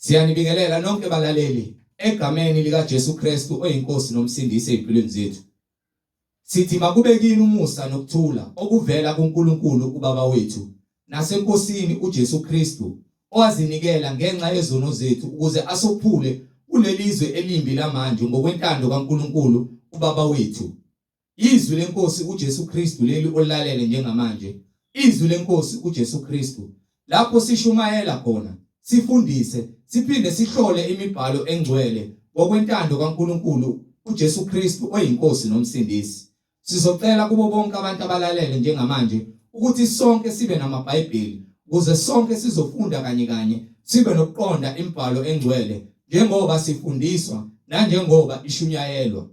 Siyanibingelela nonke balaleli egameni likaJesu Kristu oyiNkosi noMsindisi ezimpilweni zethu. Sithi makube kini umusa nokuthula okuvela kuNkulunkulu uBaba wethu naseNkosini uJesu Kristu owazinikela ngenxa yezono zethu ukuze asophule kulelizwe elimbi lamanje ngokwentando kaNkulunkulu uBaba wethu. Izwi leNkosi uJesu Kristu leli olilalele njengamanje, izwi leNkosi uJesu Kristu, lapho sishumayela khona, sifundise, siphinde sihlole imibhalo engcwele ngokwentando kaNkulunkulu uJesu Kristu oyiNkosi noMsindisi. Sizocela kubo bonke abantu abalalele njengamanje ukuthi sonke sibe namaBhayibheli ukuze sonke sizofunda kanye kanye sibe nokuqonda imibhalo engcwele njengoba sifundiswa nanjengoba ishunyayelwa.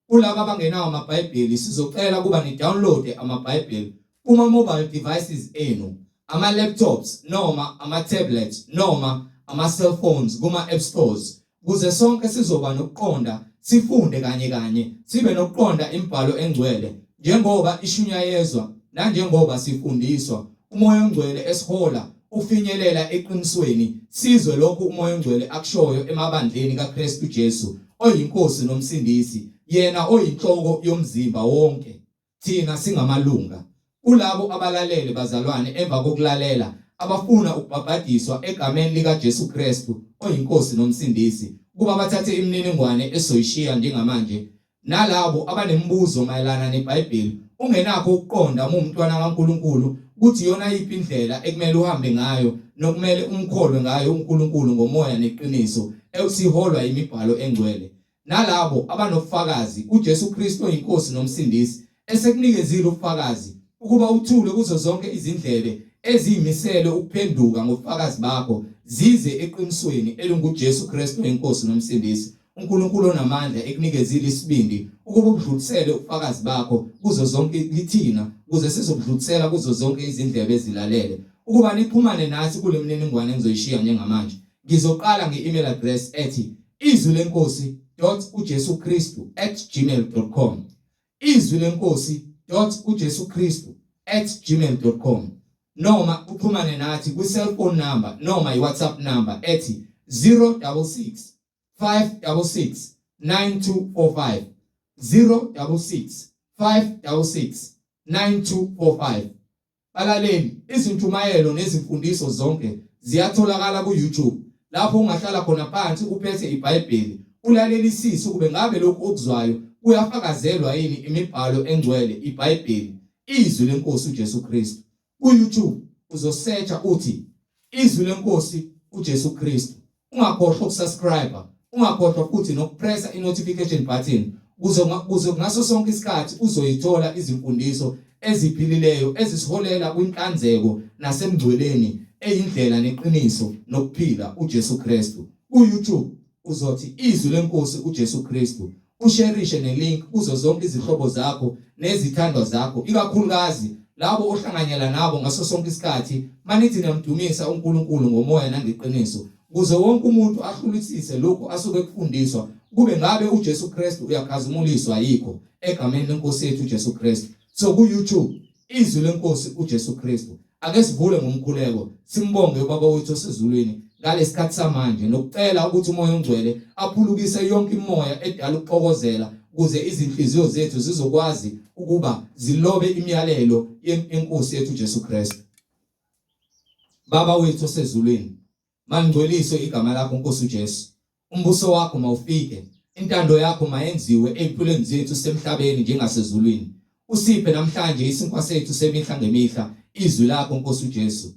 Kulaba abangenawo amaBhayibheli sizocela ukuba ni-download amaBhayibheli kuma-mobile devices enu, ama-laptops noma ama-tablets noma ama-cellphones kuma-app stores ukuze sonke sizoba nokuqonda sifunde kanye kanye sibe nokuqonda imibhalo engcwele njengoba ishunyayezwa nanjengoba sifundiswa uMoya oNgcwele esihola ufinyelela eqinisweni sizwe lokhu uMoya oNgcwele akushoyo emabandleni kaKristu Jesu oyiNkosi noMsindisi yena oyinhloko yomzimba wonke thina singamalunga kulabo abalalele bazalwane emva kokulalela abafuna ukubhabhadiswa egameni likaJesu Kristu oyiNkosi noMsindisi ukuba bathathe imininingwane esoyishiya njengamanje Nalabo abanemibuzo mayelana neBhayibheli, ungenakho ukuqonda uma uwumntwana kaNkulunkulu ukuthi iyona yiphi indlela ekumele uhambe ngayo nokumele umkholwe ngayo uNkulunkulu ngomoya neqiniso esiholwa yimibhalo engcwele. Nalabo abanobufakazi, uJesu Kristu oyiNkosi noMsindisi esekunikezile ubufakazi ukuba uthule kuzo zonke izindlebe eziyimisele ukuphenduka ngobufakazi bakho zize eqinisweni elinguJesu Kristu oyiNkosi noMsindisi. UNkulunkulu onamandla ekunikezile isibindi ukuba ubudlulisele ubufakazi bakho kuzo zonke kithina ukuze sizobudlulisela kuzo zonke izindlebe ezilalele. Ukuba nixhumane nathi kule mininingwane engizoyishiya njengamanje. Ngizoqala nge-email address ethi izwi lenkosi dot ujesu kristu at gmail dot com izwi lenkosi dot ujesu kristu at gmail dot com noma uxhumane nathi kwi-cellphone number noma i-WhatsApp number ethi 066 566 9245 066 566 9245 Balaleli, izintshumayelo nezimfundiso zonke ziyatholakala ku-YouTube lapho ungahlala khona phansi uphethe iBhayibheli ulalelisise ukube ngabe lokhu okuzwayo kuyafakazelwa yini imibhalo engcwele iBhayibheli izwi lenkosi uJesu Kristu. Ku-YouTube uzosearcha uthi Izwi leNkosi uJesu Kristu. Ungakhohlwa ukusubscribe, ungakhohlwa futhi nokupressa i-notification button ukuze ukuze ngaso sonke isikhathi uzoyithola izimfundiso eziphilileyo ezisiholela kwinhlanzeko nasemngcweleni eyindlela neqiniso nokuphila uJesu Kristu. Ku-YouTube uzothi Izwi leNkosi uJesu Kristu usherishe nelink kuzo zonke izihlobo zakho nezithandwa zakho ikakhulukazi labo ohlanganyela nabo ngaso sonke isikhathi manithi niyamdumisa uNkulunkulu ngomoya nangeqiniso ukuze wonke umuntu ahlulisise lokhu asuke kufundiswa kube ngabe uJesu Kristu uyakhazimuliswa yikho egameni lenkosi yethu uJesu Kristu. So ku YouTube Izwi leNkosi uJesu Kristu. Ake sivule ngomkhuleko, simbonge uBaba wethu osezulwini ngalesikhathi samanje nokucela ukuthi uMoya oNgcwele aphulukise yonke imoya edala ukuxokozela ukuze izinhliziyo zethu zizokwazi ukuba zilobe imiyalelo yeNkosi yethu uJesu Kristu. Baba wethu osezulwini, Malingcweliswe igama lakho Nkosi uJesu. Umbuso wakho mawufike. Intando yakho mayenziwe ezimpilweni zethu semhlabeni njengasezulwini. Usiphe namhlanje isinkwa sethu semihla ngemihla, izwi lakho Nkosi uJesu.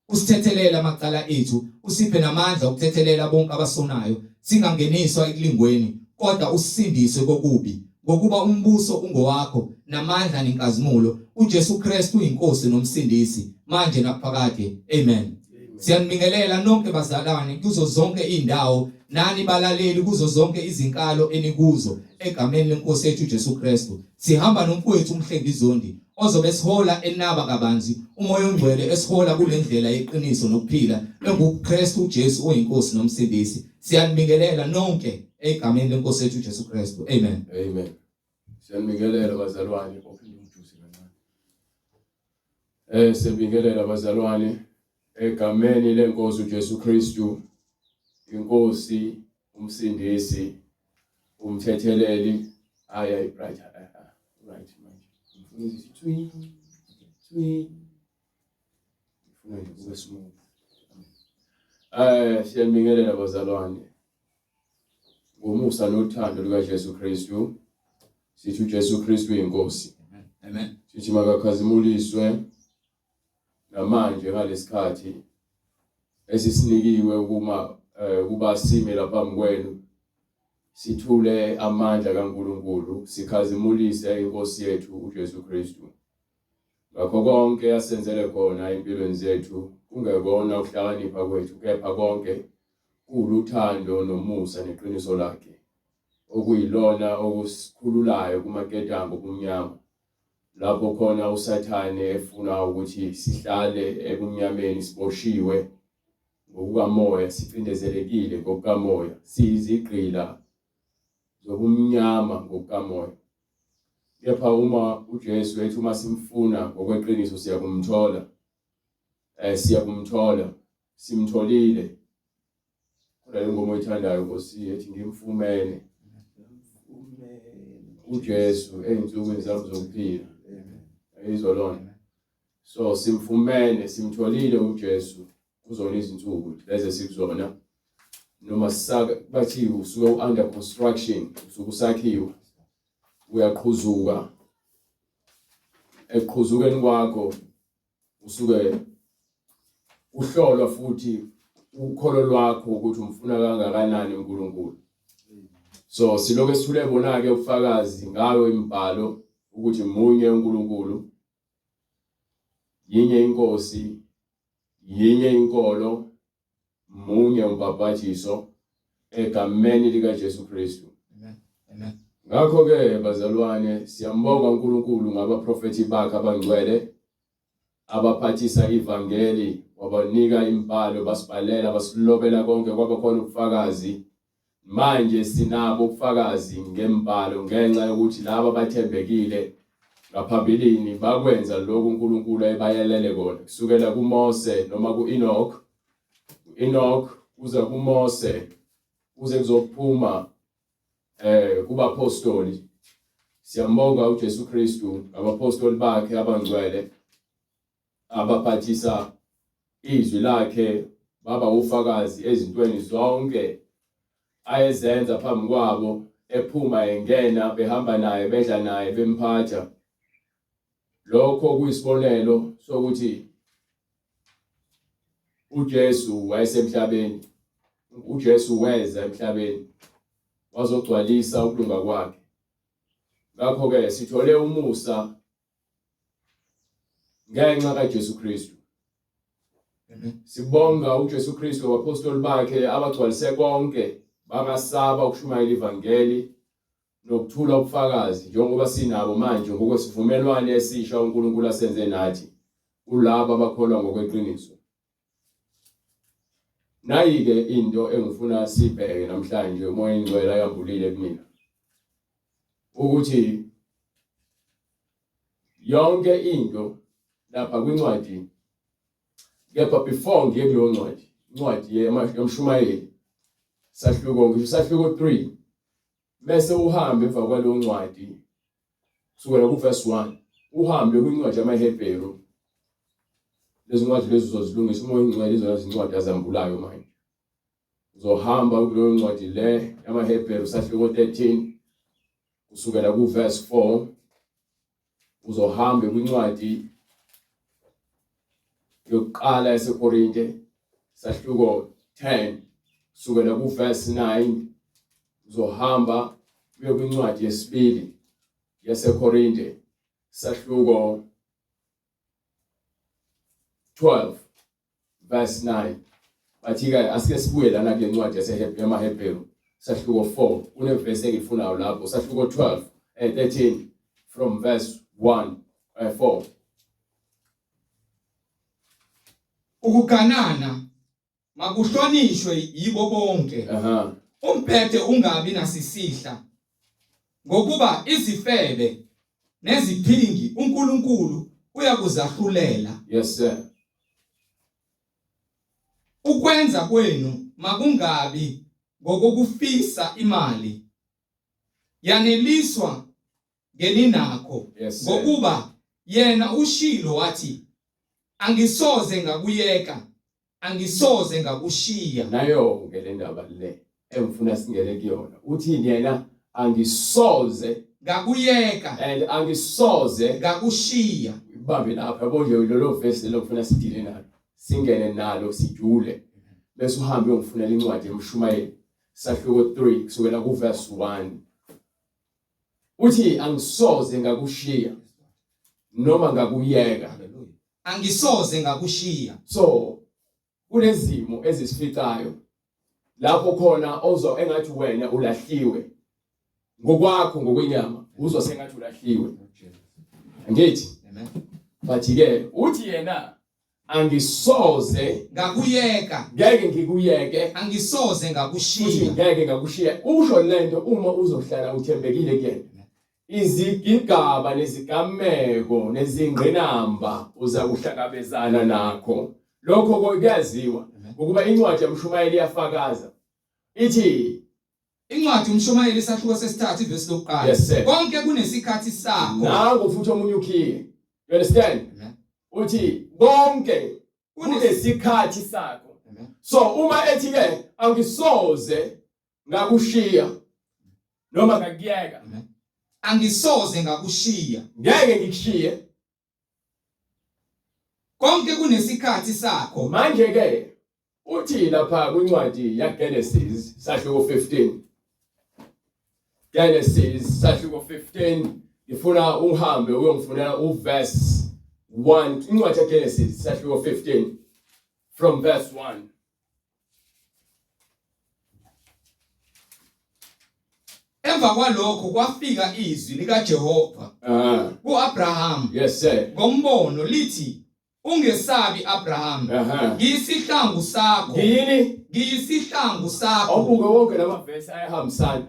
Usithethelele amacala ethu, usiphe namandla okuthethelela bonke abasonayo, singangeniswa ekulingweni, kodwa usisindise kokubi. Ngokuba umbuso ungowakho, namandla nenkazimulo, uJesu Kristu uyiNkosi noMsindisi, manje naphakade. Amen. Siyanibingelela nonke bazalwane kuzo zonke izindawo nani balaleli kuzo zonke izinkalo enikuzo egameni lenkosi yethu uJesu Kristu. Sihamba nomfowethu uMhlengi Zondi ozobe esihola enaba kabanzi uMoya oNgcwele esihola kulendlela yeqiniso nokuphila enguKristu uJesu oyiNkosi noMsindisi. Siyanibingelela nonke egameni lenkosi yethu uJesu Kristu. Amen. Amen. Siyanibingelela bazalwane ophinde umjusi kancane. Siyabingelela bazalwane egameni lenkosi uJesu Kristu. Inkosi, umsindisi, umthetheleli. Hayi hayi right right manje. Ngifuna izithi twin twin. Ngifuna nje kube smooth. Eh siyanibingelela bazalwane. Ngomusa nothando lukaJesu Kristu. Sithi uJesu Kristu uyinkosi. Amen. Sithi makakhazimuliswe namanje ngalesikhathi esisinikiwe ukuma eh, ukuba sime lapha phambi kwenu sithule amandla kaNkuluNkulu sikhazimulise inkosi yethu uJesu Kristu ngakho konke asenzele khona empilweni zethu kungekona ukuhlakanipha kwethu kepha konke kuwuthando nomusa neqiniso lakhe okuyilona okusikhululayo kumaketango obumnyama lapho khona uSathane efuna ukuthi sihlale ebumnyameni siboshiwe ngokukamoya sicindezelekile ngokukamoya siyizigqila zobumnyama ngokukamoya kepha uma uJesu ethi uma simfuna ngokweqiniso siyakumthola eh siyakumthola simtholile Khona le ngoma oyithandayo Nkosi ethi ngimfumene uJesu ezinsukwini zami zokuphila. Ayizwa lona. So simfumene simtholile uJesu kuzona izinsuku lezi esikuzona noma sisaka bathi usuke u-under construction usuke usakhiwa uyaqhuzuka ekuqhuzukeni kwakho usuke uhlolwa futhi ukholo lwakho ukuthi umfuna kangakanani uNkulunkulu so siloke sithule bona ke ubufakazi ngayo imibhalo ukuthi munye uNkulunkulu yinye inkosi yinye inkolo munye umbhabhathiso egameni likaJesu Kristu. Amen. Amen. Ngakho ke bazalwane siyambonga uNkulunkulu ngabaprofethi bakhe abangcwele abaphathisa ivangeli wabanika imibhalo basibhalela basilobela konke kwaba khona ubufakazi Manje sinabo ubufakazi ngembhalo ngenxa yokuthi laba abathembekile ngaphambilini bakwenza lokhu uNkulunkulu ayebayalele kona kusukela kuMose noma ku-Enoch u-Enoch kuze kuMose kuze kuzophuma eh kubapostoli siyambonga uJesu Kristu ngabapostoli bakhe abangcwele abaphathisa izwi lakhe baba ufakazi ezintweni zonke ayezenza phambi kwabo ephuma engena behamba naye bedla naye bemphatha lokho kuyisibonelo sokuthi uJesu wayesemhlabeni uJesu weza emhlabeni wazogcwalisa ukulunga kwakhe ngakho ke sithole umusa ngenxa kaJesu Kristu. Sibonga uJesu Kristu abaphostoli bakhe abagcwalise konke bangasaba ukushumayela ivangeli nokuthula ubufakazi njengoba sinabo manje ngokwesivumelwano esisha uNkulunkulu asenze nathi kulabo abakholwa ngokweqiniso. Nayi-ke into engifuna sibheke namhlanje uMoya oyiNgcwele ayambulile kumina ukuthi yonke into lapha kwincwadi kepha before ngiye kuleyo ncwadi incwadi yomshumayeli sahluko ngisho sahluko 3 bese uhambe emva kwaleyo ncwadi kusukela kuverse 1 uhambe kwincwadi yamaHebheru lezi ncwadi lezi uzozilungisa uma uyingcwele izona zincwadi azambulayo manje uzohamba kuleyo ncwadi le yamaHebheru sahluko 13 kusukela kuverse 4 uzohamba kwincwadi yokuqala yaseKorinte sahluko 10 kusukela kuverse 9 uzohamba uye kwincwadi yesibili yaseKorinte sahluko 12 verse 9 bathi-ke asike sibuye lana kule ncwadi yamaHebheru sahluko 4 kunevesi engiyifunayo lapho sahluko 12 eh, 13 from verse 1 eh, 4 Ukuganana makuhlonishwe yibo bonke. Aha. Umbhede ungabi nasisihla. Ngokuba izifebe neziphingi uNkulunkulu uyakuzahlulela. Yes sir. Ukwenza kwenu makungabi ngokokufisa imali. Yaneliswa ngeninakho Yes, sir. ngokuba yena ushilo wathi angisoze ngakuyeka angisoze ngakushiya. Nayo ke le ndaba le engifuna singene kuyona. Uthini yena? Angisoze ngakuyeka and angisoze ngakushiya. Ibambe lapha yabo nje lolo verse lelo ngifuna sidile nalo. Singene nalo sijule. Bese uhambe uyongifunela incwadi yomshumayeli sahluko 3 kusukela ku verse 1. Uthi angisoze ngakushiya noma ngakuyeka. Hallelujah. Angisoze ngakushiya. So kunezimo ezisificayo lapho khona ozo engathi wena ulahliwe ngokwakho ngokwenyama uzwa sengathi ulahliwe. Angithi? Amen. But ke uthi yena angisoze ngakuyeka, ngeke ngikuyeke, angisoze futhi ngakushiya. ngeke ngakushiya. Usho lento uma uzohlala uthembekile kuyena. Izigigaba nezigameko nezingqinamba uza kuhlangabezana nakho. Lokho kuyaziwa ngokuba incwadi yomshumayeli iyafakaza. Ithi Incwadi umshumayeli isahluko sesithathu ivesi lokuqala. Yes, sir. Konke kunesikhathi sakho. Nangu futhi omunye ukhiye. You understand? Amen. Uthi konke kunesikhathi sakho. Amen. So uma ethi ke angisoze ngakushiya noma ngakuyeka. Amen. Angisoze ngakushiya. Ngeke ngikushiye. Konke kunesikhathi sakho. Manje ke uthi lapha kwincwadi yaGenesis sahluko 15. Genesis sahluko 15 ngifuna uhambe uyongifunela uverse 1 incwadi yaGenesis sahluko 15 from verse 1. Emva kwalokho kwafika izwi likaJehova kuAbraham Yes sir. ngombono lithi ungesabi Abraham ngiyisihlangu sakho Ngiyini? ngiyisihlangu sakho Awubuke wonke lamavesi ayahambisana.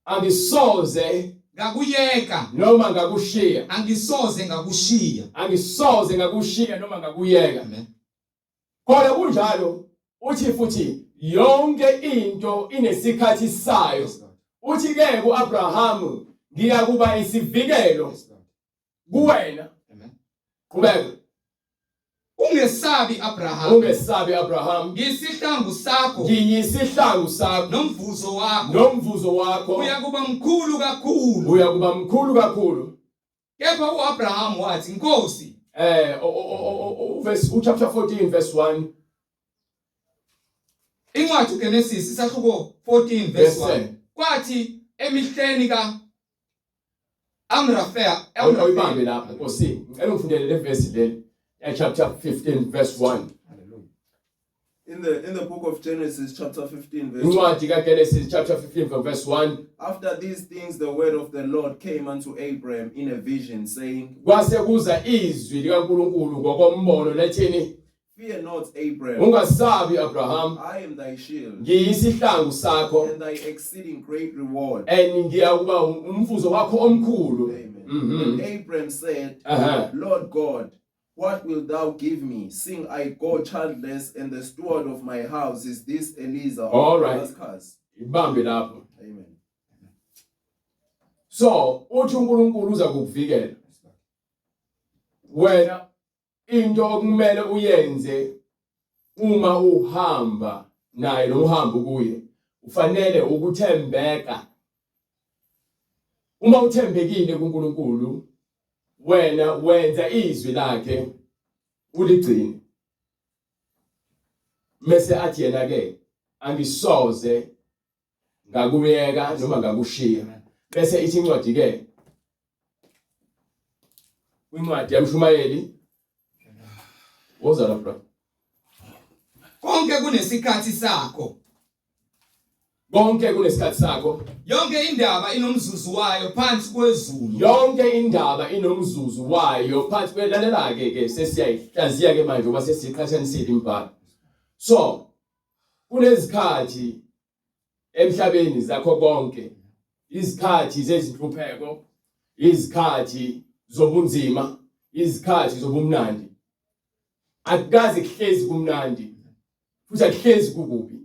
Angisoze ngakuyeka noma ngakushiya. angisoze ngakushiya. Angisoze ngakushiya noma ngakuyeka. Amen. Khona kunjalo uthi futhi yonke into inesikhathi sayo. Yes, Lord. Uthi ke kuAbraham ngiyakuba isivikelo Yes, Lord. kuwena. Amen. Qhubeka. Ungesabi Abraham Ungesabi Abraham, ngiyisihlangu sakho ngiyisihlangu sakho nomvuzo wakho nomvuzo wakho uyakuba mkhulu kakhulu. uyakuba mkhulu kakhulu. Kepha uAbraham wathi Nkosi Verse chapter 14 verse 1. Incwadi uGenesis isahluko 14 verse Yes, 1. sir. Kwathi emihleni ka Amraphel Awuyibambe lapha Nkosi. Ngicela ungifundele le verse leli. Ya chapter 15 verse 1. Hallelujah. In the book of Genesis chapter 15 verse 1. Incwadi kaGenesis chapter 15 from verse 1. After these things the word of the Lord came unto Abraham in a vision saying, Kwase kuza izwi likaNkuluNkulu ngokombono lethini Fear not, Abraham, ungasabi Abraham I am thy shield ngiyisihlangu sakho and thy exceeding great reward. and ngiyakuba umvuzo wakho omkhulu. Amen. Mhm. And Abraham said, Aha. Lord God, what wilt thou give me, seeing I go childless, and the steward of my house is this Eliezer of All right. Damascus? Ibambe lapho. Amen. So uthi uNkulunkulu uza kukuvikela. Wena into okumele uyenze uma uhamba naye noma uhamba kuye ufanele ukuthembeka. Uma uthembekile kuNkulunkulu wena wenza izwi lakhe uligcine. Mese athi yena ke angisoze ngakuyeka noma ngakushiya. Bese ithi incwadi ke kwincwadi yamshumayeli woza la bro. Konke kunesikhathi sakho. Konke kunesikhathi sakho. Yonke indaba inomzuzu wayo phansi kwezulu. Yonke indaba inomzuzu wayo phansi kwelalela ke ke sesiyayihlaziya ke manje ngoba sesiqhathanisile imibhalo. So kunezikhathi emhlabeni zakho konke, izikhathi zezinhlupheko, izikhathi zobunzima, izikhathi zobumnandi. Akukaze kuhlezi kumnandi futhi akuhlezi kukubi.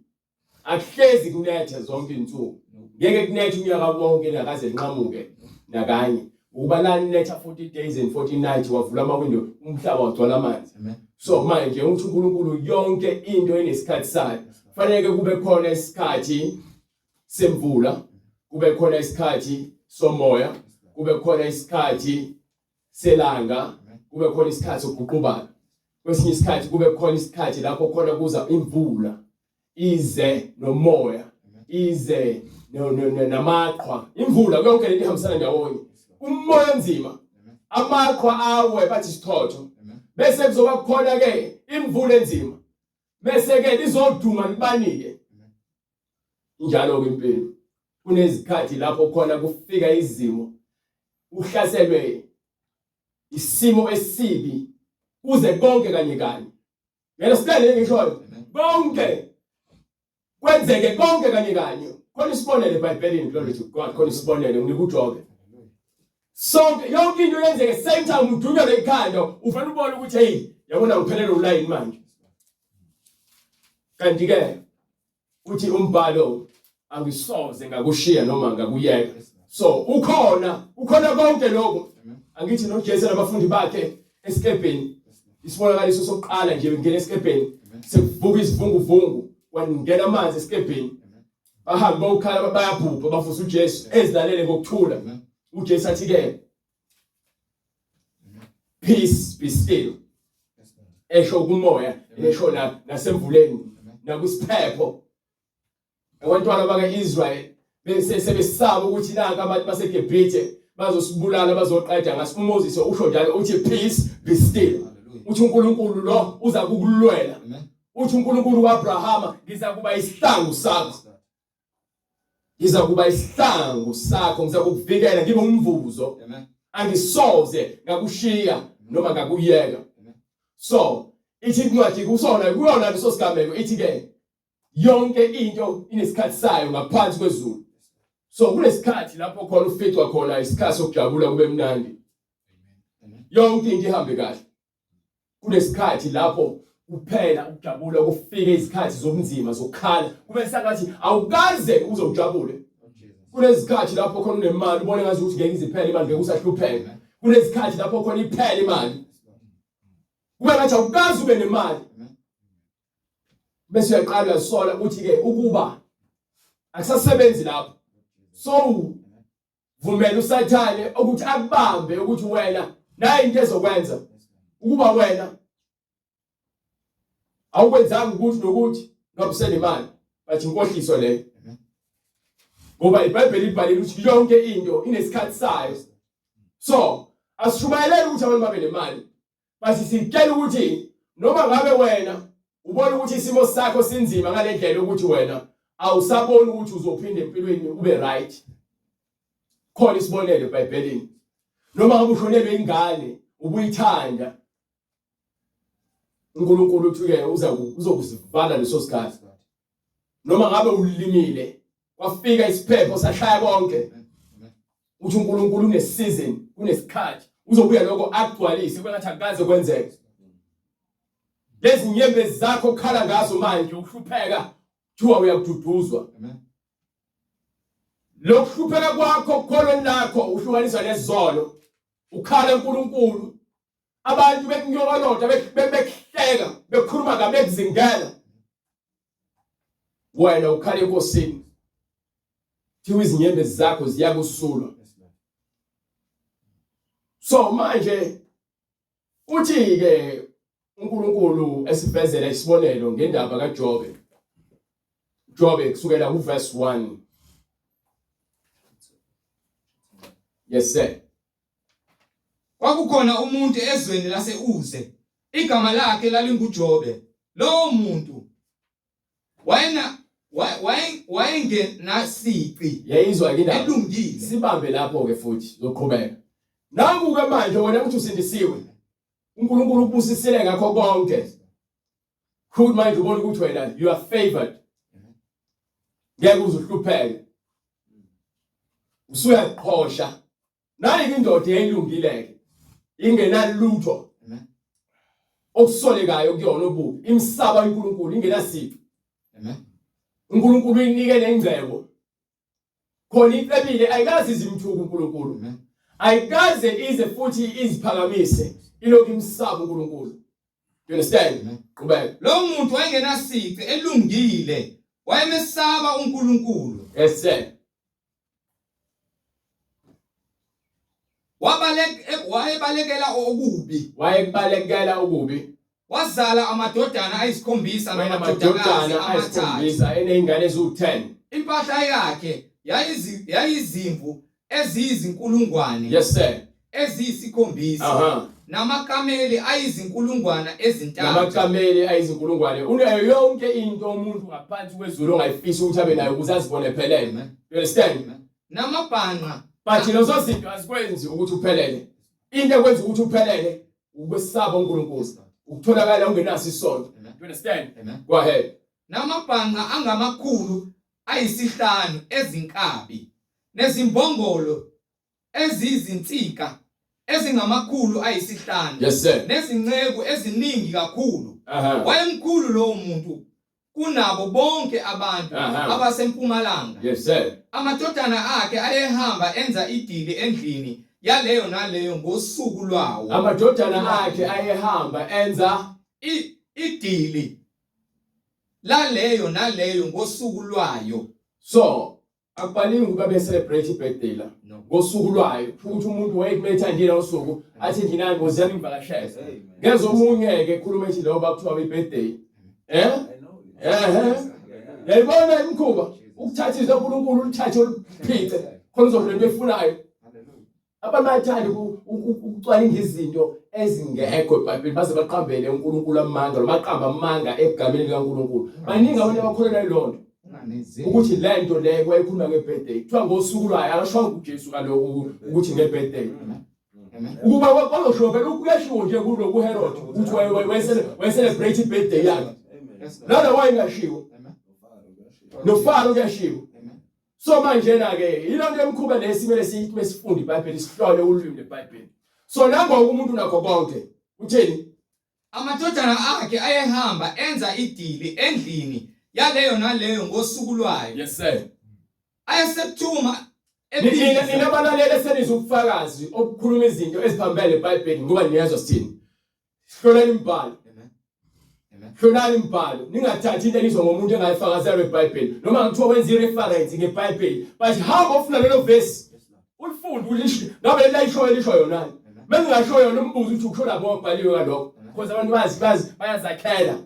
Akuhlezi kunethe zonke izinsuku. Ngeke kunethe unyaka wonke nakaze linqamuke nakanye. Ukuba lanetha 40 days and 40 nights wavula amawindow umhlaba wagcwala amanzi. So manje uthi uNkulunkulu yonke into inesikhathi sayo. Fanele kube khona isikhathi semvula, kube khona isikhathi somoya, kube khona isikhathi selanga, kube khona isikhathi sokuguqubala. Kwesinye isikhathi kube khona isikhathi lapho khona kuza imvula ize nomoya ize namaqhwa imvula yonke lento ihambisana ndawonye umoya onzima amaqhwa awe bathi isichotho bese kuzoba khona ke imvula enzima bese ke lizoduma libanike injalo ke impilo kunezikhathi lapho khona kufika izimo uhlaselwe isimo esibi kuze konke kanye kanye Ngeke sihlele ngishoyo. Konke kwenzeke konke kanye kanye. Khona isibonelo eBhayibhelini glory to God. Khona isibonelo nginika uJobe. Sonke yonke into yenzeke same time udunyelwe ikhanda ufana ubone ukuthi hey yabona ngiphelele ulayini manje. Kanti ke uthi umbhalo angisoze ngakushiya noma ngakuyeka so ukhona ukhona konke lokho angithi noJesu nabafundi bakhe esikebheni isibonakaliso sokuqala nje bengena esikebheni sekuvuka izivunguvungu kwangena amanzi esikebheni bahambe bawukhala bayabhubha bavusa uJesu ezilalele ngokuthula uJesu athi ke peace be still esho kumoya esho la nasemvuleni nakwisiphepho abantwana baka-Israel bese sebesaba ukuthi nanka abantu baseGibhithe bazosibulala bazoqeda ngasi uMoses usho njalo uthi peace be still uthi uNkulunkulu lo uza kukulwela uthi uNkulunkulu kaAbrahama ngiza kuba isihlangu sakho ngiza kuba isihlangu sakho ngiza kukuvikela ngibe umvuzo angisoze ngakushiya noma ngakuyeka so ithi incwadi kusona kuyona leso sigameko ithi ke yonke into inesikhathi sayo ngaphansi kwezulu so kunesikhathi lapho khona uficwa khona isikhathi sokujabula kube mnandi yonke into ihambe kahle Kunesikhathi lapho kuphela ukujabula kufike izikhathi zobunzima zokukhala kube sengathi awukaze uze ujabule. Kunezikhathi lapho khona unemali ubone ngathi ukuthi ngeke iziphele imali ngeke usahlupheka. Kunezikhathi lapho khona iphele imali. Kube ngathi awukaze ube nemali. Bese uyaqala uyasola ukuthi ke ukuba akusasebenzi lapho. So Vumela uSathane ukuthi akubambe ukuthi wena nayi into ezokwenza ukuba wena awukwenzanga ukuthi nokuthi ngoba usenemali but inkohliso leyo ngoba iBhayibheli libhalile ukuthi yonke into inesikhathi sayo so asishumayeleli ukuthi abantu babe nemali Bathi sitshela ukuthi noma ngabe wena ubona ukuthi isimo sakho sinzima ngale ndlela ukuthi wena awusaboni ukuthi uzophinda empilweni ube right. Khona isibonelo eBhayibhelini. Noma ngabe ushonelwe ingane ubuyithanda uNkulunkulu uthi ke uza uzokusivala leso sikhathi. Noma ngabe ulimile kwafika isiphepho sashaya konke uthi uNkulunkulu une season kunesikhathi uzobuya lokho akugcwalise kwengathi akukaze kwenzeke lezi nyembezi zakho okhala ngazo manje uhlupheka kuthiwa uyakududuzwa lokuhlupheka kwakho kukholweni lakho uhlukaniswa nezono ukhala uNkulunkulu abantu bekunyokolota bekuhleka bekhuluma kabi bekuzingela wena ukhala enkosini thiwa izinyembezi zakho ziyakusulwa so manje uthi ke uNkulunkulu esivezela isibonelo ngendaba kaJobe Jobe kusukela kuverse 1 Yes sir Kwakukhona umuntu ezweni lase-Uze, igama lakhe lalinguJobe. Lowo muntu wayena wayengenasici yayizwa ke indaba elungile. Sibambe lapho ke futhi zoqhubeka. Nangu ke manje wena uthi usindisiwe. uNkulunkulu ukubusisile ngakho konke. Futhi manje ubona ukuthi wena you are favored. Ngeke uze uhlupheke. Usuyaqhosha. Nayi indoda eyilungile-ke ingenalutho okusolekayo kuyona ububi imsaba uNkulunkulu ingenasici. Amen. uNkulunkulu uyinike lengcebo khona icebile ayikaze izimthuka uNkulunkulu ayikaze ize futhi iziphakamise ilokhu imsaba uNkulunkulu. You understand? Qhubeka. Lo muntu wayengenasici elungile wayemesaba uNkulunkulu. Yes sir. Wabaleka wayebalekela okubi. Wayebalekela okubi. Wazala amadodana ayisikhombisa namadodakazi amathathu. Ayisikhombisa enezingane eziwu-10. Impahla yakhe yayizimvu eziyizinkulungwane. Yes sir. Eziyisikhombisa. Aha. Namakameli ayizinkulungwane ezintathu. Namakameli ayizinkulungwane. Unayo yonke into umuntu ngaphansi kwezulu ongayifisa ukuthi abe nayo ukuze azibone ephelele. You understand? Namabhanqa. But lezo zinto azikwenzi ukuthi uphelele. Into ekwenza ukuthi uphelele ukwesaba uNkulunkulu. Ukutholakala ungenaso isono. You understand? Go ahead. Namabhanqa angamakhulu ayisihlanu ezinkabi nezimbongolo eziyizinsika ezingamakhulu ayisihlanu yes, sir. Nezinceku eziningi kakhulu. Wayemkhulu lowo muntu kunabo bonke abantu abasempumalanga. Yes, sir. Amadodana akhe ayehamba enza idili endlini yaleyo naleyo ngosuku lwawo. Amadodana akhe ayehamba enza idili laleyo naleyo ngosuku lwayo. So akubhaliwe ukuba be celebrate ibirthday la ngosuku lwayo ukuthi umuntu wayekumethandile usuku athi endlini yami ngoziyami ngivakashele ngeze omunye ke khuluma ethi lo bakuthiwa ibirthday eh eh yayibona imikhuba ukuthatha izwi kaNkulunkulu ulithathe uliphice khona uzovela into efunayo. Abantu bayathanda ukucwaninga izinto ezingekho eBhayibhelini baze baqambele uNkulunkulu amanga noma baqamba amanga egameni likaNkulunkulu. Baningi abantu abakholelwa yiloo nto ukuthi le nto le wayekhuluma nge-birthday kuthiwa ngosuku lwayo akashongo uJesu kaloku ukuthi nge-birthday. Ukuba kwazoshiwo phela kuyashiwo nje kulo kuHerod ukuthi wayecelebrate i-birthday yakhe. Lana wayengashiwo. NoFaro kuyashiwo. So manjena ke yilonto emkhuba lesimele sithi mesifunda iBhayibheli sihlole ulwimi leBhayibheli. So nangoku umuntu unakho konke. Utheni? Amadodana akhe ayehamba enza idili endlini yaleyo naleyo ngosuku lwayo. Yes sir. Ayesethuma Nina nina balaleli esenizwa ubufakazi obukhuluma izinto eziphambene eBhayibheli ngoba niyezwa sithini. Hlolani imibhalo. Hlolani imibhalo. Ningathathi into enizwa ngomuntu engayifakazelwa eBhayibheli. Noma ngithiwa wenza ireference ngeBhayibheli. But hamba ufuna lelo verse. Ulifunde ulisho. Ngabe leli layishoyo lisho yona. Mengingasho yona umbuzo ukuthi ukusho lapho wabhaliwe ngalokho. Because abantu bazi bazi bayazakhela.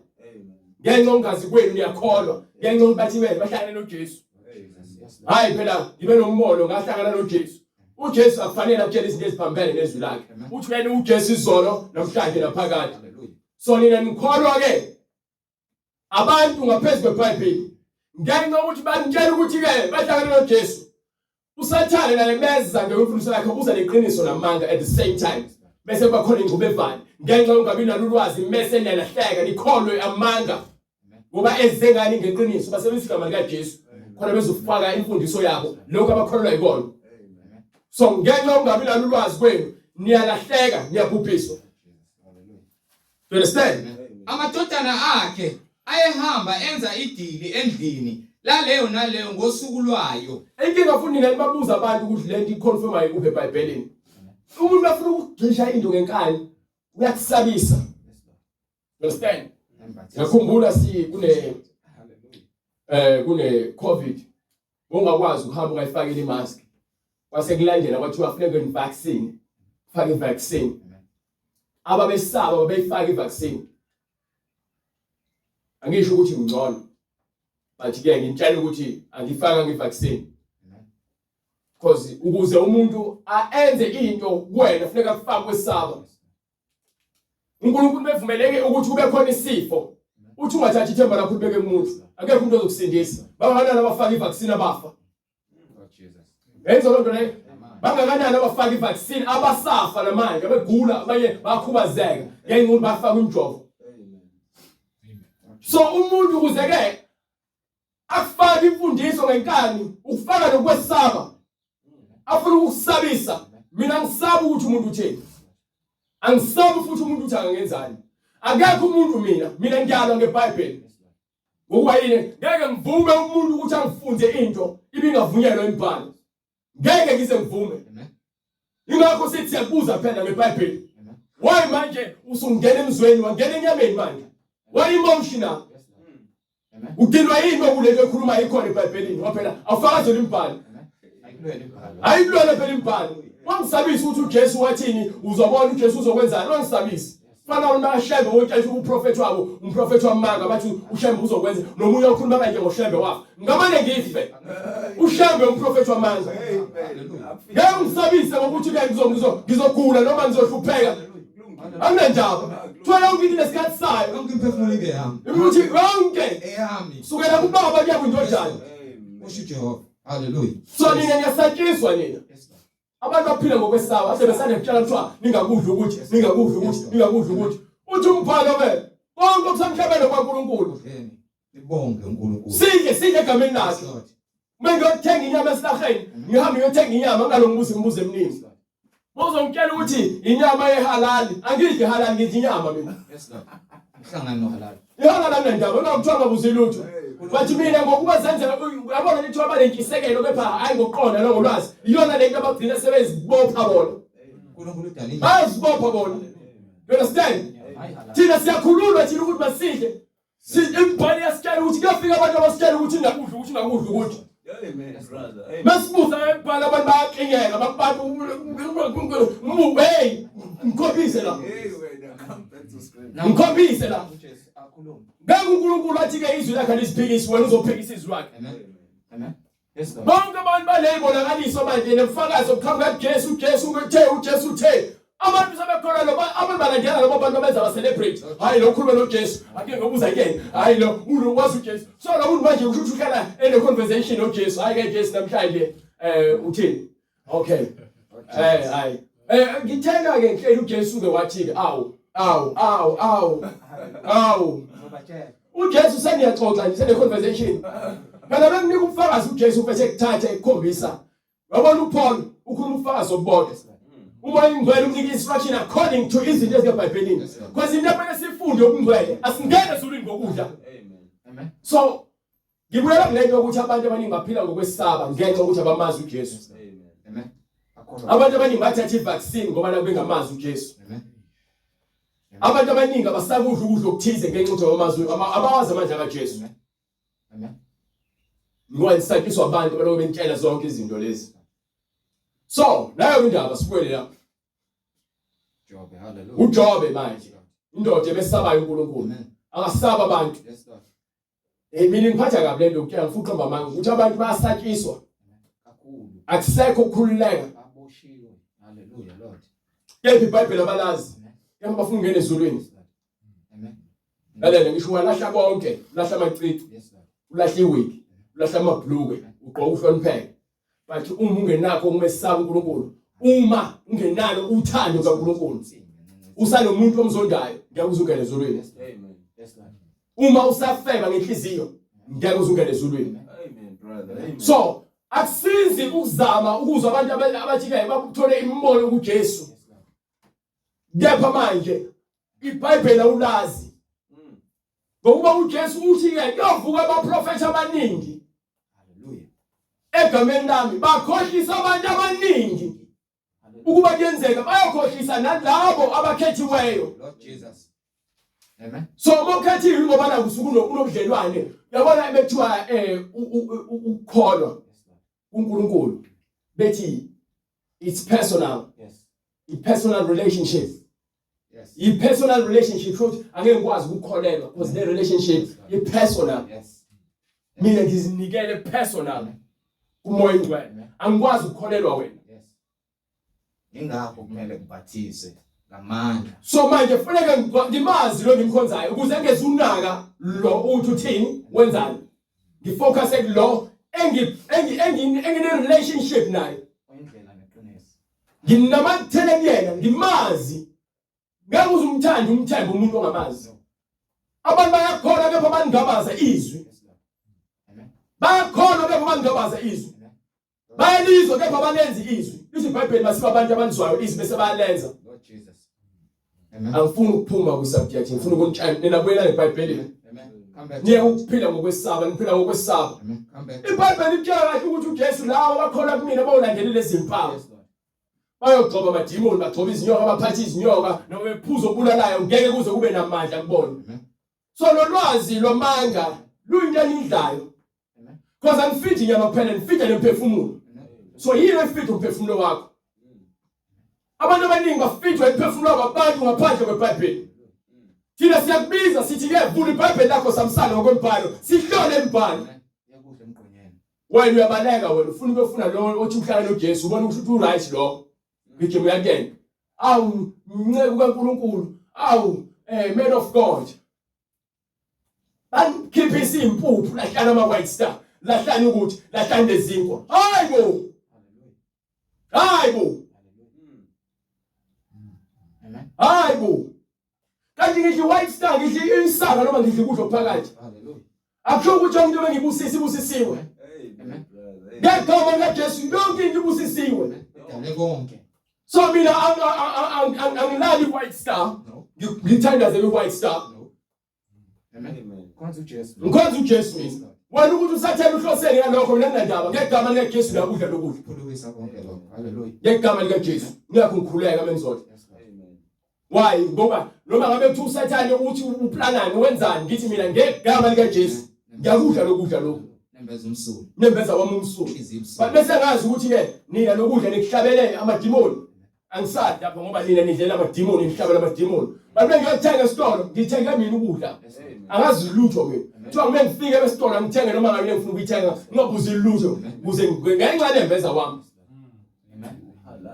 Ngenxa ongazi kwenu niyakholwa. Ngenxa yokuthi bathi bahlangane noJesu. Hayi phela ngibe nombono ngahlangana noJesu. uJesu akufanele akutshele izinto eziphambene nezwi lakhe. Uthi wena uJesu izolo namhlanje naphakade. So nina nikholwa ke abantu ngaphezu kweBhayibheli ngenxa yokuthi banitshela ukuthi ke bahlangane noJesu. USathane naye beza ngemfundiso yakhe uza neqiniso namanga at the same time. Bese kuba khona ingxubevane ngenxa yokungabi nalo ulwazi mese niyalahleka nikholwe amanga. Ngoba eze ngani ngeqiniso basebenzisa igama likaJesu khona bezofaka imfundiso yabo lokho abakholelwa yikona. So ngenxa yokungabi nalo ulwazi kwenu niyalahleka niyabhubhiswa. You understand? Amadodana akhe ayehamba enza idili endlini laleyo naleyo ngosuku lwayo. Inkinga futhi nina nibabuza abantu ukuthi lento iconfirma ikuphi eBhayibhelini. Umuntu bafuna ukugxisha into ngenkani uyakusabisa. Understand? Ngiyakhumbula si kune eh kune COVID ungakwazi ukuhamba ungayifakile imask. Kwase kulandela kwathiwa kufuneka i-vaccine. Faka i-vaccine. Ababesaba babeyifaka i-vaccine. Angisho ukuthi ngcono. But ke ngintshela ukuthi angifaka nge-vaccine. Because ukuze umuntu aenze into kuwena kufuneka kufakwe kwesaba. uNkulunkulu bevumeleke ukuthi kube khona isifo uthi ungathathi ithemba lakho ulibeke kumuntu akekho umuntu ozokusindisa bangakanani abafaka ivaccine abafa yenza loo nto leyo bangakanani abafaka ivaccine abasafa namanje abegula abanye bakhubazeka ngenxa yokuthi bafaka umjovo so umuntu ukuze ke akufake imfundiso ngenkani ukufaka nokwesaba afuna ukukusabisa mina ngisaba ukuthi umuntu utheni angisabi futhi umuntu uthi angangenzani akekho umuntu mina mina ngiyalwa ngeBhayibheli. Ngokuba yini? Ngeke ngivume umuntu ukuthi angifunde into ibingavunyelwa imibhalo. Ngeke ngize ngivume. Ingakho sithi siyakubuza phela ngeBhayibheli. Why manje usungena emzweni wangena enyameni manje? Why emotional? Udinwa yini okulento ekhuluma ikhona eBhayibhelini? Ngoba phela awufakazeli imibhalo. Ayikulwele phela imibhalo. Wangisabisa ukuthi uJesu wathini, uzobona uJesu uzokwenzani, wangisabisa. Fana uNashembe wotshela uprofethi wabo, umprofethi wamanga bathi uShembe uzokwenza nomunye okhuluma kanje ngoShembe wafa. Ngamane ngife. UShembe umprofethi wamanga. Ngeke ungisabise ngokuthi ke ngizogula noma ngizohlupheka. Anginandaba. Kuthiwa yonke into inesikhathi sayo. Yonke imiphefumulo ingeyami. Ukuthi yonke Eyami. sukela kubaba kuya kwindodana. Usho uJehova. Hallelujah. So nina niyasatshiswa nina. Yes, Lord. Abantu baphila ngokwesaba, ase besanda kutshela kuthiwa ningakudli ukuthi, ningakudli ukuthi, ningakudli ukuthi. Uthi umbhalo ke konke okusemhlabeni kwaNkulunkulu. Kudleni. Nibonge uNkulunkulu. Sidle sidle egameni Yes, lakhe. Lord. Uma ngiyothenga inyama esilarheni, ngihambe ngiyothenga inyama ngingalongibuza imibuzo eminingi. Bozongitshela ukuthi inyama yehalali, angidli halali ngidla inyama mina. Yes, Lord. Uhlangana nohalali. Ihalali anginandaba, ngakuthiwa ngabuzi lutho. Bathi mina ngokuba zenzela uyabona lithi abanentshisekelo kepha hayi ngokuqonda nangolwazi. Iyona lento abagcina sebezibopha bona. uNkulunkulu udala inyama. Bayazibopha bona. You understand? Hayi halali. Thina siyakhululwa thina ukuthi masidle. Imibhalo iyasitshela ukuthi kuyafika abantu abasitshela ukuthi ingakudla ukuthi ingakudla ukuthi. Amen, brother. Amen. Masibuza imibhalo abantu bayaklinyeka bakubantu hey ngikhombise la. Hey, wena, come back to scripture. Ngikhombise la. UJesu akhulume. Ngeke uNkulunkulu athi ke izwi lakhe lisiphikisi wena uzophikisa izwi lakhe. Amen. Amen. Yes, Lord. Bonke abantu baleyibonakaliso manje nobufakazi obuqhamuka kuJesu, uJesu uthe, uJesu uthe. Abantu sebekholwa lo abantu balandela labo bantu abenza ba celebrate. Hayi lo khuluma noJesu, ake ngobuza kuyena. Hayi lo ulo wazi uJesu. So lo muntu manje usho ukuthi uhlala ene conversation noJesu. Hayi ke Jesu namhlanje uthini? Okay. Hayi. Ngithenga ke ngihleli uJesu ke wathi ke awu awu awu awu awu Ngizobatshela. uJesu seniyaxoxa nje sene conversation. Phela bekunika ubufakazi uJesu bese kuthatha ekukhombisa. Uyabona uPaul ukhuluma ubufakazi obubodwa. Umoya ingcwele umnika instruction according to izinto eziseBhayibhelini. Yes, Lord. Because into ekumele sifunde okungcwele asingene ezulwini ngokudla. Amen. Amen. So ngibuyela kule nto yokuthi abantu abaningi baphila ngokwesaba ngenxa yokuthi abamazi uJesu. Amen. Amen. Akholwa. Abantu abaningi bathatha ivaccine ngoba nakho bengamazi uJesu. Amen. Abantu abaningi abasakudla ukudla okuthize ngenxa yokuthi abamazi abawazi amandla kaJesu. Amen. Amen. Ngoba nisakiswa abantu baloko benitshela zonke izinto lezi. So, nayo indaba sibuyele lapho. Jobe, hallelujah. uJobe manje indoda ebesabayo uNkulunkulu. Amen. Akasaba abantu. Yes, Lord. Mina ngiphatha kabi lento yokutshela ngifuna uqamba amanga ukuthi abantu bayasatshiswa. Kakhulu. Akusekho ukukhululeka. Aboshiwe. Hallelujah, Lord. Kephi iBhayibheli abalazi. Amen. Kepha bafuna ukungena ezulwini. Yes, Lord. Amen. Lalela ngisho walahla konke, ulahla amacici, Yes, Lord. ulahla iwigi, ulahla amabhulukwe, ugqoka uhlonipheke. But uma ungenakho ukumesaba uNkulunkulu, uma ungenalo uthando lukaNkulunkulu, usanomuntu omzondayo, ngeke uze ungene ezulwini. Yes, Lord. Amen. Yes, Lord. Uma usafeba ngenhliziyo, ngeke uze ungene ezulwini. Amen, brother. Amen. So, akusizi ukuzama ukuzwa abantu abathi-ke bakuthole imibono kuJesu. Yes, Lord. Kepha manje iBhayibheli awulazi. Ngokuba uJesu uthi-ke kuyovuka abaprofethi abaningi Hallelujah. egameni lami bakhohlisa abantu abaningi. Hallelujah. Ukuba kuyenzeka bayokhohlisa nalabo abakhethiweyo. Lord Jesus. Amen. So uma ukhethiwe ngoba naku usuke unobudlelwane. Uyabona bekuthiwa ukukholwa Yes, Lord. kuNkulunkulu bethi it's personal, Yes. i personal relationship. Yes. I personal relationship futhi angeke ngikwazi ukukholelwa because le relationship i personal. Yes. Mina ngizinikele personal kuMoya Ingcwele. Angikwazi ukukholelwa wena. Yes. Ingakho kumele ngibhathise ngamandla. So manje kufuneka ngimazi lo ngimkhonzayo ukuze ngezunaka lo uthi uthini wenzani. Ngifocus kulo engi engi engine relationship naye. Oyindlela neqiniso. Nginamathele kuyena ngimazi. Ngeke uze umthande umthembe umuntu ongamazi. Abantu bayakholwa kepha bangabaza izwi. Yes, Lord. Amen. Bayakholwa kepha bangabaza izwi. Amen. Bayalizwa kepha balenzi izwi. Lithi iBhayibheli masibe abantu abalizwayo izwi bese bayalenza. Lord Jesus. Amen. Angifuni ukuphuma ku subject, ngifuna ukunitshela nina buyela eBhayibhelini. Amen. Niye ukuphila ngokwesaba, niphila ngokwesaba. IBhayibheli litshela kahle ukuthi uJesu lawo abakholwa kumina bayolandela lezi mpawu. Bayogxoba amadimoni, bagxoba izinyoka, baphathe izinyoka, noma bephuza obulalayo ngeke kuze kube namandla kubona. So lo lwazi lwamanga luyinto enidlayo. Because anifidi inyama kuphela, nifida nemphefumulo. So yini efida umphefumulo wakho? Abantu abaningi bafidwa imiphefumulo wabo abantu ngaphandle kweBhayibheli. Thina siyakubiza sithi ke vula iBhayibheli lakho samsana ngokwembhalo, sihlole imibhalo. Wena uyabaleka wena ufuna ukuyofuna lo othi uhlala noJesu ubona ukuthi u-right lo. Gijima uyakuyena. Awu nceku kaNkulunkulu, awu man of God. Banikhiphisa impuphu lahlana ama white star, lahlana ukuthi, lahlana lezinkwa. Hayibo. Hayibo. Hayibo. Kanti ngidla white star, ngidla isaka noma ngidla ukudla okuphakathi. Akusho ukuthi yonke into engibusisa ibusisiwe. Ngegama likaJesu yonke into ibusisiwe. Dale konke. So mina angilali white star. Ngithandaze kwi-white star. Amen. Khonza uJesu. Ngikhonza uJesu mina. Wena ukuthi usathela uhloseni ngalokho mina nginandaba ngegama likaJesu ngiyakudla lokudla. Phulukisa konke lokho. Hallelujah. Ngegama likaJesu ngiyakho ngikhuleka menzodwa. Why? Ngoba noma ngabe kuthiwa usathane uthi uplanani wenzani ngithi mina ngegama likaJesu ngiyakudla lokudla lokhu. Nembeza umsulu. Nembeza wami umsulu. But bese ngazi ukuthi ke nina lokudla nikuhlabele amadimoni. Angisadi lapho ngoba nina nidlela amadimoni nihlabela amadimoni. But bengiyothenga esitolo ngithenge mina ukudla. Angazi lutho mina. Kuthiwa kumele ngifike esitolo ngithenge noma ngabe ngifuna ukuyithenga ngingabuzi lutho kuze ngenxa nembeza wami.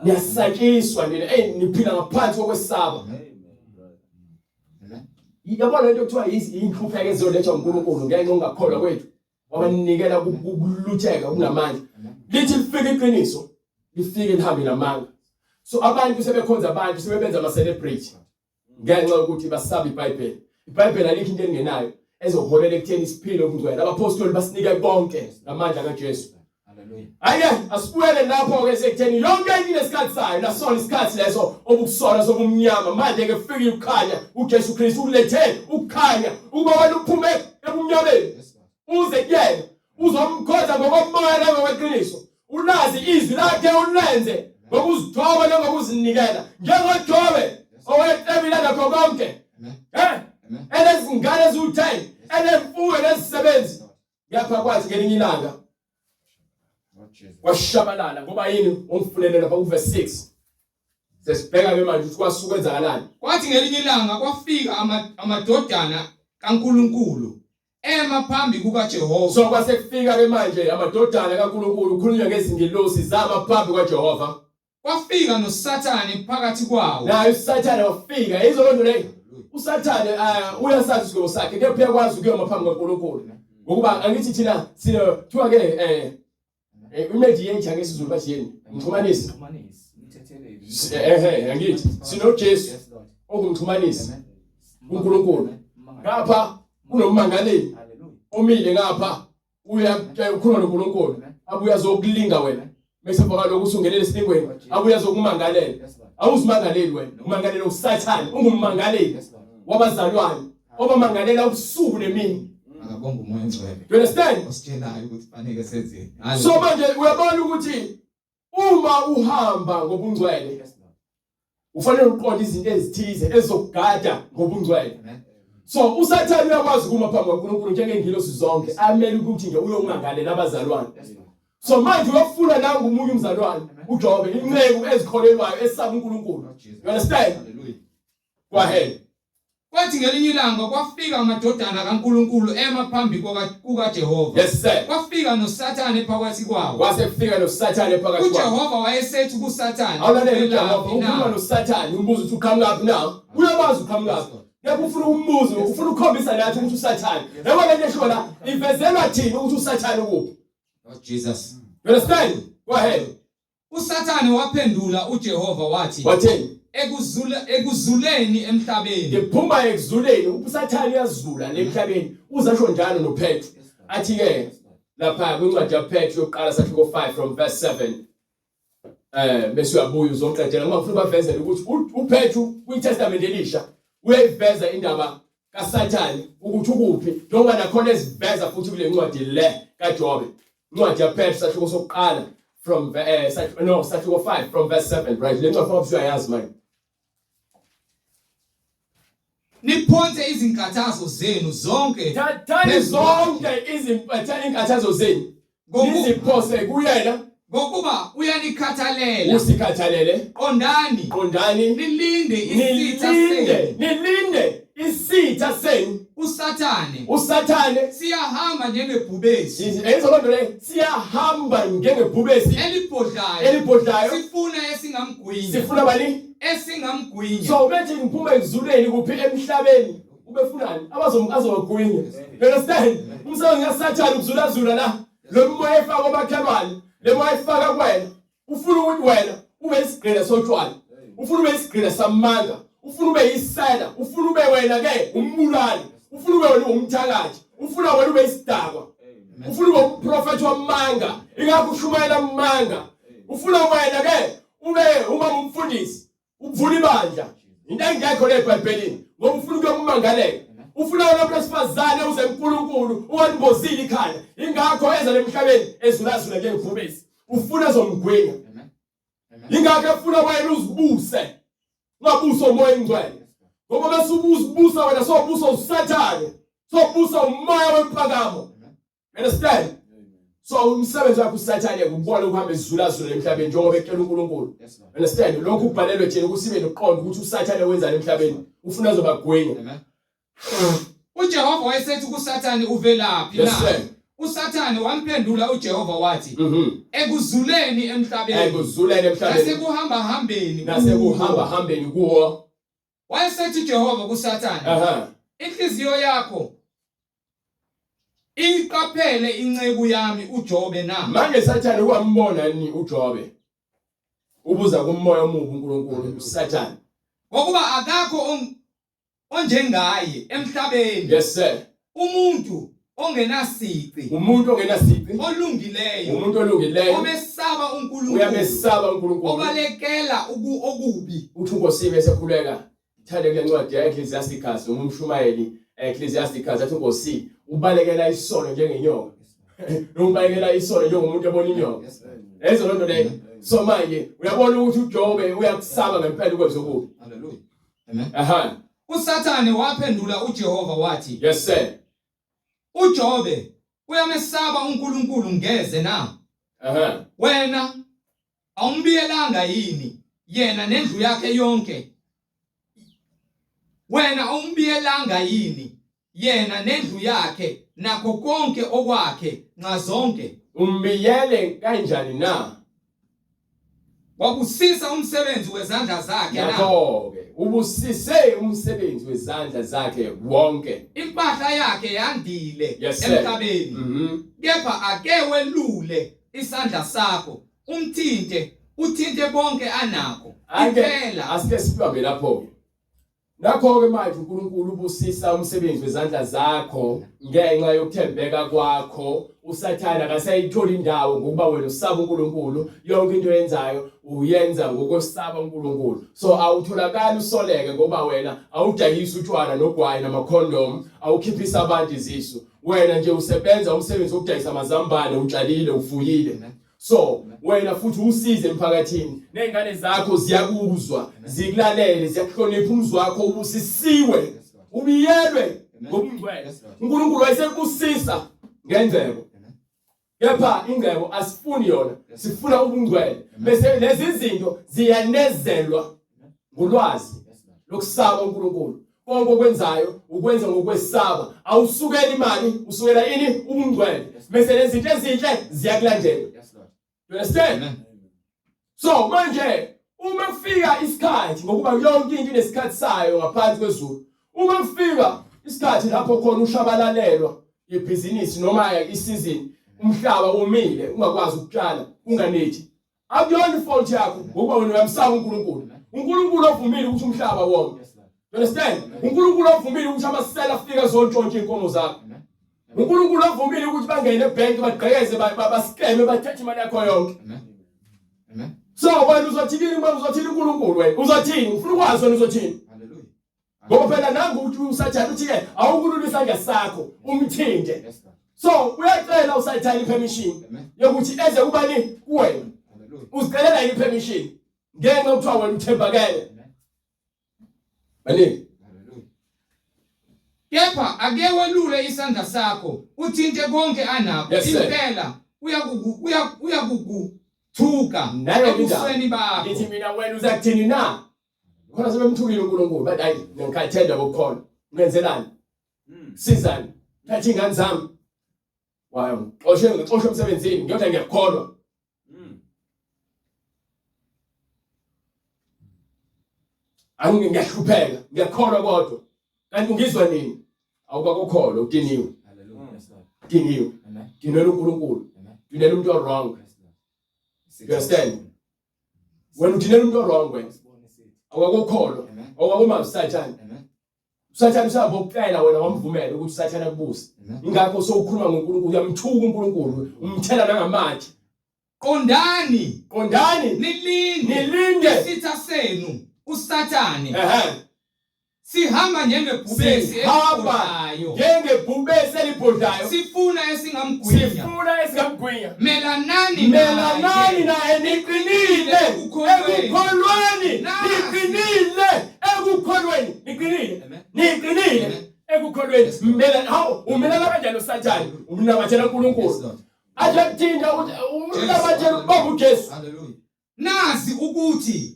Niyasatshiswa nina ey niphila ngaphansi kokwesaba. Yabona lento kuthiwa inhlupheko ezolethwa uNkulunkulu ngenxa ongakholwa kwethu. Wabanikela ukulutheka okunamandla. Lithi lifike iqiniso, lifike lihambe namanga. So abantu sebekhonza abantu sebebenza ama celebrate ngenxa yokuthi basaba iBhayibheli. IBhayibheli alikho into engenayo ezoholela ekutheni siphile okungcwele. Abaphostoli basinike konke ngamandla kaJesu. Hallelujah. Hayi asibuyele lapho ke sekutheni yonke into inesikhathi sayo nasona isikhathi leso obukusona sobumnyama manje ke kufika ukukhanya uJesu Kristu ulethe ukukhanya ukuba wena uphume ebumnyameni uze kuyena uzomkhonza ngokomoya nangokweqiniso ulazi izwi lakhe ulenze ngokuzithoba nangokuzinikela njengoJobe owecebile nakho konke eh enezingane eziwu-10 enemfuyo nezisebenzi Kepha kwathi ngelinye ilanga kwashabalala ngoba yini ungifunele lapha kuverse 6 sesibheka ke manje ukuthi kwasuka kwenzakalani Kwathi ngelinye ilanga kwafika amadodana kaNkulunkulu ema phambi kukaJehova. So kwase kufika ke manje amadodana kaNkulunkulu kukhulunywa ngezingelosi zama phambi kwaJehova Kwafika noSathane phakathi kwawo. Naye uSathane wafika. Yizo loo nto leyo. USathane uyasazi isigwebo sakhe kepha uyakwazi ukuyoma phambi kaNkulunkulu. Ngokuba angithi thina sino kuthiwa ke imediator ngesiZulu bathi yini? Umxhumanisi. Umxhumanisi, umthetheleli. Ehe, angithi sinoJesu Yes, Lord. ongumxhumanisi Amen. uNkulunkulu. Ngapha kunommangaleli Hallelujah. omile ngapha uya ukhuluma noNkulunkulu abuye azokulinga wena bese emva kwalokho usungenele esilingweni abuye azokumangalela awuzimangaleli wena umangalela uSathane ungummangaleli wabazalwane obamangalela ubusuku nemini akabonga umoya ongcwele you understand ositshelayo ukuthi fanele senzeni so manje uyabona ukuthi uma uhamba ngobungcwele ufanele uqonde izinto ezithize ezokugada ngobungcwele so usathane uyakwazi ukuma phambi kaNkulunkulu njengengilosi zonke amele ukuthi nje uyomangalela abazalwane so manje uyofuna nangu umunye umzalwane uJobe inceku ezikholelwayo esaba uNkulunkulu you understand go ahead Kwathi ngelinye ilanga kwafika amadodana kaNkulunkulu ema phambi kukaJehova. Yes sir. Kwafika noSathane phakathi kwawo. Kwase kufika noSathane phakathi kwawo. UJehova wayesethi kuSathane. Awulalele uJehova ukhuluma noSathane umbuzo ukuthi uqhamukaphi na? Uyabazi uqhamukaphi. Kepha ufuna ukumbuza, ufuna ukukhombisa nathi ukuthi uSathane. Yabo lento esho la ivezelwa thina ukuthi uSathane ukuphi. Oh Jesus. You understand? Go ahead. USathane waphendula uJehova wathi, Wathini? Ekuzula ekuzuleni emhlabeni. Ngiphuma ekuzuleni, uSathane uyazula lemhlabeni. Uzasho njalo noPetru. Athi ke lapha kwincwadi yaPetru yokuqala sahluko 5 from verse 7. Bese uyabuya uzoqedela ngoba ngifuna ubavezele ukuthi uPetru kwiTestament elisha uyayiveza indaba kaSathane ukuthi ukuphi njengoba nakhona eziveza futhi kule ncwadi le kaJobe incwadi yaPetru sahluko sokuqala from eh no sahluko 5 from verse 7 right le ncwadi futhi uyayazi manje Niphonse izinkathazo zenu zonke thathani zonke izimpatha inkathazo zenu niziphose kuyena ngokuba uyanikhathalela usikhathalele qondani qondani nilinde isitha senu nilinde isitha senu usathane usathane siyahamba njengebhubesi enzo lonto le siyahamba njengebhubesi elibhodlayo elibhodlayo sifuna esingamgwinya sifuna bani esingamgwinya so bethi ngiphume ezulweni kuphi emhlabeni ubefunani abazogwinya you understand umsebenzi kasathane ukuzulazula la lo moya efaka omakhelwane le moya efaka kuwena ufuna ukuthi wena ube isigqila sotshwala ufuna ube isigqila samanga ufuna ube yisela ufuna ube wena ke umbulali ufuna ube wena umthakathi ufuna wena ube isidakwa ufuna ube umprofethi wamanga ingakho ushumayela amanga ufuna wena ke ube uma umfundisi Uvula ibandla. Into engekho le eBhayibhelini ngoba ufuna ukuyokumangalela. Ufuna wena umuntu wesifazane uze uNkulunkulu uwanibozile ikhanda. Ingakho eza lemhlabeni ezulazula njengebhubesi. Ufuna ezomgwinya. Ingakho efuna wena uzibuse. Ungabusa umoya ingcwele. Ngoba bese ubuzibusa wena sobusa uSathane. Sobusa umoya wempakamo. Understand? So umsebenzi wakhe usathane ukubona ukuhamba ezulazula emhlabeni njengoba ekutshela uNkulunkulu. Understand? Lokhu kubhalelwe thina ukuthi sibe nokuqonda ukuthi usathane wenzani emhlabeni. Ufuna azobagwinya. uJehova wayesethi kuSathane uvelaphi na? USathane wamphendula uJehova wathi, mhm. Ekuzuleni emhlabeni. Ekuzuleni emhlabeni. Nasekuhamba hambeni. Nasekuhamba hambeni kuwo. Wayesethi uJehova kuSathane, Inhliziyo yakho iyiqaphele inceku yami uJobe na? Manje Sathane wambona ni uJobe? Ubuza kumoya omubi uNkulunkulu uSathane. Ngokuba akakho onjengaye emhlabeni. Yes sir. Umuntu ongenasici. Umuntu ongenasici. Olungileyo. Umuntu olungileyo. Omesaba uNkulunkulu. Uyamesaba uNkulunkulu. Obalekela okubi. Uthi uNkosi bese khuleka. Ngithande kule ncwadi ya-Ecclesiasticus noma umshumayeli Ecclesiasticus athi uNkosi ubalekela isono njengenyoka. Noma ubalekela isono njengomuntu ebona inyoka. Lezo lonto leyo. So manje uyabona ukuthi uJobe uyakusaba ngempela ukwenza okubi. Hallelujah. Amen. Aha. USathane waphendula uJehova wathi, Yes sir. UJobe uyamesaba uNkulunkulu ngeze na? Aha. Wena awumbiyelanga yini yena nendlu yakhe yonke? Wena awumbiyelanga yini yena nendlu yakhe nakho konke okwakhe nxazonke? Umbiyele kanjani na? Wabusisa umsebenzi wezandla zakhe na? Ngakho-ke ubusise umsebenzi wezandla zakhe wonke. Impahla yakhe yandile yes, emhlabeni. Mm -hmm. Kepha ake welule isandla sakho umthinte uthinte bonke anakho. Impela asike sibambe lapho-ke. Nakho-ke manje uNkulunkulu ubusisa umsebenzi wezandla zakho ngenxa yokuthembeka kwakho. USathane akasayitholi indawo ngokuba wena usaba uNkulunkulu. Yonke into oyenzayo uyenza ngokwesaba uNkulunkulu. So awutholakali usoleke ngoba wena awudayisi utshwala nogwayi namakhondomu, awukhiphisi abantu izisu. Wena nje usebenza umsebenzi wokudayisa amazambane, utshalile, ufuyile. So wena futhi usize emphakathini nezingane zakho ziyakuzwa zikulalele ziyakuhlonipha umzi wakho ubusisiwe ubiyelwe ngobungcwele uNkulunkulu wayesekubusisa ngengcebo kepha ingcebo asifuni yona sifuna ubungcwele bese lezi zinto ziyanezelwa ngolwazi lokusaba uNkulunkulu konke okwenzayo ukwenza ngokwesaba awusukeli imali usukela ini ubungcwele bese lezinto ezinhle ziyakulandela you understand Amen. so manje uma kufika isikhathi ngokuba yonke into inesikhathi sayo ngaphansi kwezulu uma kufika isikhathi lapho khona ushabalalelwa ibhizinisi noma isizini umhlaba umile ungakwazi ukutshala unganethi Akuyona ifault yakho ngokuba wena uyamsaba uNkulunkulu. uNkulunkulu ovumile ukuthi umhlaba wonke. You understand? uNkulunkulu ovumile ukuthi amasela afike azontshontsha inkomo zakho. uNkulunkulu ovumile ukuthi bangene ebank bagqekeze baskeme bathathe imali yakho yonke. Amen. So wena uzothini uma uzothini uNkulunkulu wena? Uzothini? Ufuna ukwazi wena uzothini? Hallelujah. Ngoba phela nangu uthi uSathane uthi ke awukulula isandla sakho umthinte. So uyacela uSathane ipermission yokuthi eze kubani kuwena. Uzicelela yini ipermission? Ngenxa kuthiwa wena uthembakele. Baningi. Kepha ake welule isandla sakho uthinte konke anakho Yes, sir. impela uyakuku uyakukuthuka Nayo indaba. ebusweni bakho. Ngithi mina wena uzakuthini na? Khona sebemthukile uNkulunkulu bathi hayi ngikhathele ngokukholwa. Ngenzelani? Sizani. Thatha ingane zami. Wayo, xoshe ngixoshe emsebenzini ngiyothi ngiyakholwa. Angi ngiyahlupheka, ngiyakholwa kodwa. Kanti ungizwa nini? Awukakukholwa udiniwe. Diniwe. Dinela uNkulunkulu. Dinela umuntu wrong. You understand? Wena udinela umuntu wrong wena. Awukakukholwa. Awukakumazi uSathane. uSathane usavokutshela wena wamvumela ukuthi uSathane akubuse. Ingakho sowukhuluma ngoNkulunkulu uyamthuka uNkulunkulu, umthela nangamatshe. Qondani, Qondani nilinde, nilinde. isitha senu uSathane Ehhe. sihamba njengebhubesi Sihamba elibhodlayo, njengebhubesi elibhodlayo. sifuna esingamgwinya. Sifuna esingamgwinya. Melanani Melanani naye niqinile Ekukholweni. ekukholweni Nasi. niqinile ekukholweni niqinile Amen. niqinile Amen. ekukholweni Yes, Lord. mela hawu umelana kanjani uSathane umnamatshela uNkulunkulu Yes, Lord. athi akuthinta ukuthi umnamatshela ubaba uJesu Hallelujah. Nazi ukuthi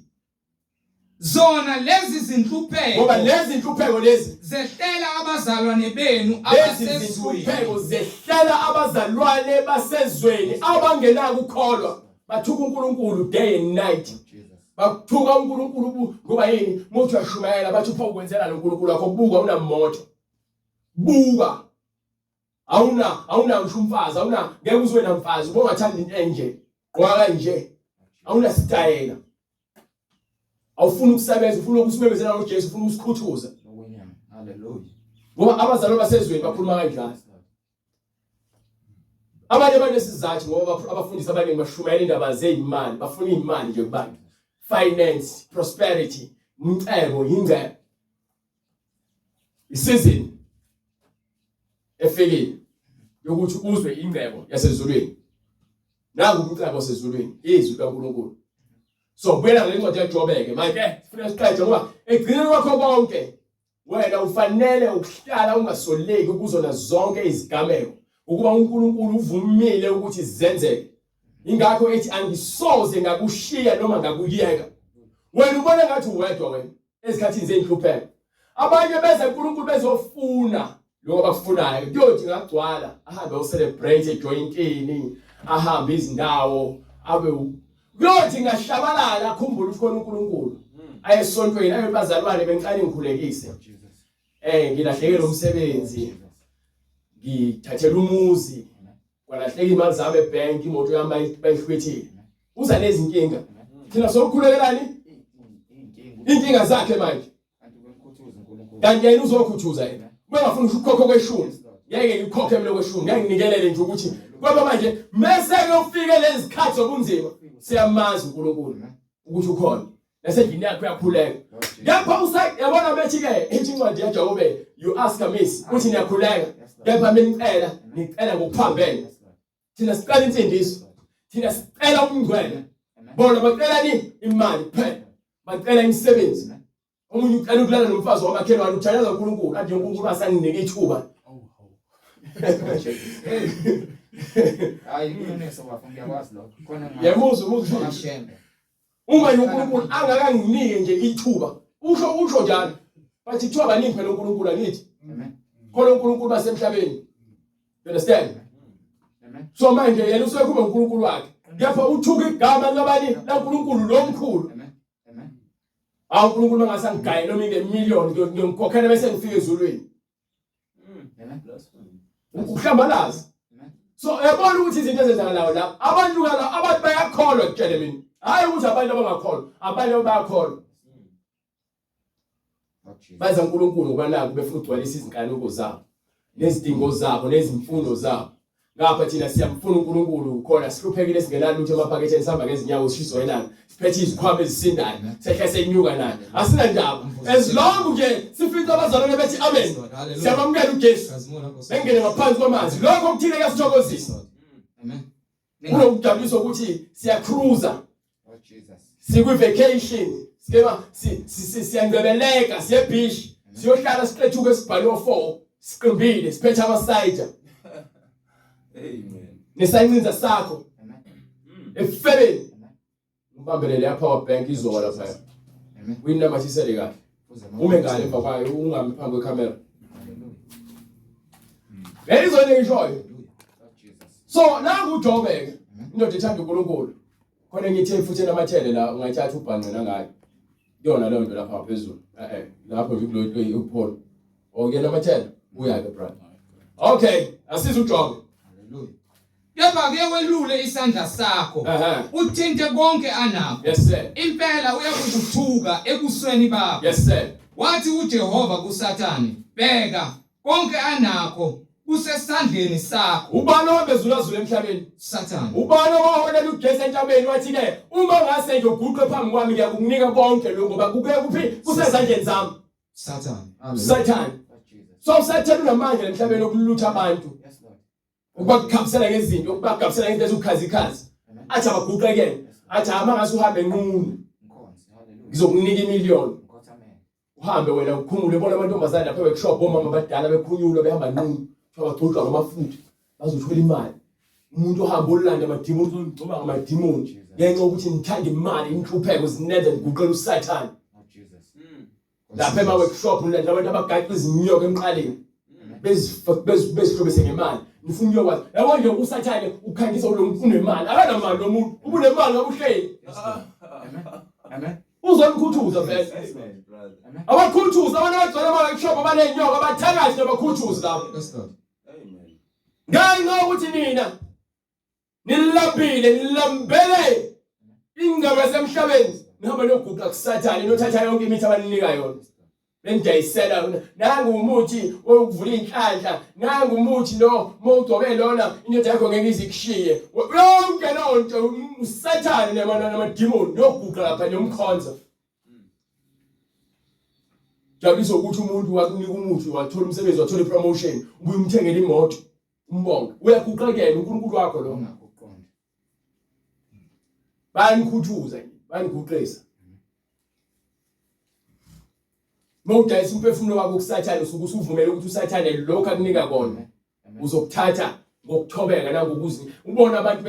zona lezi zinhlupheko ngoba lezi inhlupheko lezi zehlela abazalwane benu lezi abasezweni zinhlupheko zehlela abazalwane basezweni abangenako ukukholwa bathuka uNkulunkulu day and night bakuthuka uNkulunkulu ngoba yini muthi uyashumayela bathi upha ukwenzela lo nkulunkulu wakho buka unamoto buka awuna awuna ngisho umfazi awuna ngeke uzwe namfazi ubongathanda into enje gqoka kanje awuna sitayela awufuni ukusebenza ufuna ukusimemezela ngoJesu ufuna ukusikhuthuza Hallelujah. ngoba abazalwane basezweni bakhuluma kanjalo abanye banesizathu ngoba abafundisi abaningi bashumayela indaba zeyimali bafuna imali nje kubantu finance prosperity umcebo yingcebo isizini efikile yokuthi uzwe ingcebo yasezulwini nangu umcebo wasezulwini izwi likaNkulunkulu so buyela ngale ncwadi yaJobe ke manje sifuna siqede ngoba egcineni kwakho konke wena ufanele ukuhlala ungasoleki kuzona zonke izigameko ukuba uNkulunkulu uvumile ukuthi zenzeke ingakho ethi angisoze ngakushiya noma ngakuyeka wena ubona ngathi uwedwa wena ezikhathini zenhlupheko abanye beze uNkulunkulu bezofuna lokho abakufunayo kuyothi ngagcwala ahambe ocelebrate ejointini ahambe izindawo abe kuyothi ngashabalala akhumbule ukuthi khona uNkulunkulu ayesontweni ayebazalwane bengicela ngikhulekise eh ngilahlekele umsebenzi ngithathela umuzi kwalahleka imali zami ebank imoto yami bayihlwithile uza nezinkinga thina sokhululekelani inkinga zakhe manje kanti yena uzokhuthuza yena bengafuna ukukhokha kweshumi ngeke ngikhokhe mina kweshumi ngeke nginikelele nje ukuthi kwaba manje mese kuyofike lezi zikhathi zobunzima siyamazi uNkulunkulu ukuthi ukhona nasendlini yakhe uyakhuleka kepha yabona bethi ke ithi incwadi yaJakobe you ask amiss uthi niyakhuleka kepha minicela nicela ngokuphambene thina sicela insindiso thina sicela ubungcwele bona bacela ni imali kuphela bacela imisebenzi omunye ucela ukulala nomfazi wamakhelwane uthandaza uNkulunkulu athi uNkulunkulu asanginike ithuba Hayi iqiniso bafo ngiyakwazi lokho. Khona Yemuzwa umuzwa. Uma nje uNkulunkulu angakanginike nje ithuba usho usho njalo bathi kuthiwa baningi phela uNkulunkulu angithi Amen. khona uNkulunkulu basemhlabeni you understand Amen. so manje yena usuke kube uNkulunkulu wakhe kepha uthuka igama likabani laNkulunkulu lo mkhulu Amen. Amen. hawu uNkulunkulu mangase angigaye noma ingemillion ngiyomkhokhela bese ngifika ezulwini Ukuhlambalaza. So uyabona ukuthi izinto ezenzakalayo la abantu kala abantu bayakholwa kutshele mina. Hayi ukuthi abantu abangakholwa, abantu bayakholwa. Baza uNkulunkulu ngoba naku befuna ukugcwalisa izinkanuko zabo nezidingo zabo nezimfuno zabo. Ngapha thina siyamfuna uNkulunkulu khona sihluphekile singenalutho emaphaketheni sihamba ngezinyawo sishiswa ilanga siphethe izikhwama ezisindayo sehla senyuka nayo asinandaba as long nje sifica abazalwane bethi amen siyamamukela uJesu bengene ngaphansi kwamanzi lokho okuthile kuyasithokozisa amen Kunokujabulisa ukuthi siyacruiser. Oh Jesus. Sikwi vacation, sikema siyangcebeleka, siye beach, siyohlala siqethuke esibhaliwe 4, siqimbile, siphethe ama cider. Amen. Nesayincinza sakho. Amen. Efebeni. Umbambele leya power bank izowa lapha. Amen. Uyinamathisele kahle. Ume ngale emva kwayo ungami phambi kwekhamera. Leyizona engishoyo. So nangu uJobe ke indoda ethanda uNkulunkulu. Khona ngithe futhi enamathele la ungayithatha ubhanqe nangayo. Kuyona leyo nto lapha phezulu. Eh eh lapho nje kulo ukupholo. Okuyena amathele uya ke brother. Okay, asiza uJobe. Hallelujah. Kepha ke welule isandla sakho uthinte konke anakho. Yes sir. Impela uyakukuthuka ebusweni bakho. Yes sir. Wathi uJehova kuSathane, bheka konke anakho kusesandleni sakho. Ubani owabezulazula emhlabeni? Sathane. Ubani owaholela uJesu entabeni wathi ke uma ngase nje uguqe phambi kwami ngiyakukunika konke lokho ngoba kuke kuphi kusezandleni zami. Sathane. Sathane. So uSathane unamandla emhlabeni okulutha abantu. Yes Lord. Ukubagabisela ngezinto, ukubagabisela ngezinto eziwukhazikhazi. Athi abaguqe kuyena. Athi ama ngase uhambe nqunu. Ngizokunika imillion. Uhambe wena ukhumule bona amantombazane lapha workshop omama abadala bekhunyulwa behamba nqunu. Kuthiwa bagcotshwa ngamafutha bazothola imali. Umuntu ohamba olanda amadimoni uzongigcoba ngamadimoni ngenxa yokuthi nithanda imali inhlupheko zinenza niguqela uSathane. Lapha ema-workshop nilandela abantu abagaxa izinyoka emqaleni bezihlobise ngemali nifuna ukuyokwazi yabo nje usathane ukhangisa lo muntu unemali akanamali lo muntu ubunemali ngabe uhleli Amen. uzonikhuthuza vele abakhuthuza abantu abagcwele ama-workshop abanenyoka abathakathi nabakhuthuzi labo Yes Lord. ngenxa yokuthi nina Nilambile, nilambele ingcebo yasemhlabeni. Nihamba niyoguqa kuSathane, niyothatha yonke imithi abaninika yona. Benidayisela nangu umuthi wokuvula inhlanhla, nangu umuthi lo mawugcobe lona indoda yakho ngeke ize ikushiye. Yonke leyo nto uSathane namadimoni niyoguqa lapha niyomkhonza. Jabulisa ukuthi umuntu wakunika umuthi wathola umsebenzi wathola ipromotion ubuye umthengele imoto. Umbonge. Uyaguqekela uNkulunkulu wakho lo. Ungakuqonda. Bayanikhuthuza nje, bayaniguqisa. Mawudayisa umphefumulo wakho kuSathane usuke usuvumela ukuthi uSathane lokho akunika kona. Uzokuthatha ngokuthobeka nangokuzi ubona abantu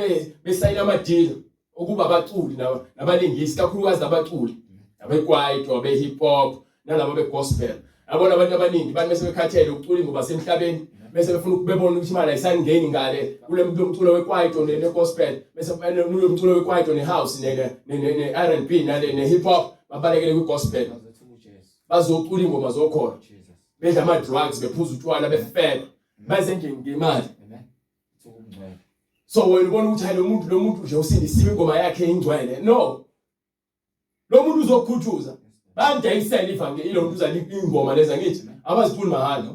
besayina amadili ukuba abaculi nabalingisi kakhulukazi abaculi abekwaito abe-hip hop nalabo be-gospel yabona abantu abaningi bantu bese bekhathele ukucula ingoma semhlabeni bese befuna ukubebona ukuthi imali ayisangeni ngale kule mculo wekwaito ne-gospel bese kulo mculo wekwaito ne-house ne-R&B nale ne-hip hop babalekele kwi-gospel bazocula ingoma zokholo bedla ama-drugs bephuza utshwala befeba baze nje ngemali so wena ubona ukuthi hayi lo muntu lo muntu nje usindisiwe ingoma yakhe ingcwele no lo muntu uzokhuthuza bayamdayisela ivangeli ilo muntu uzani ingoma leza ngithi abazifuni mahhala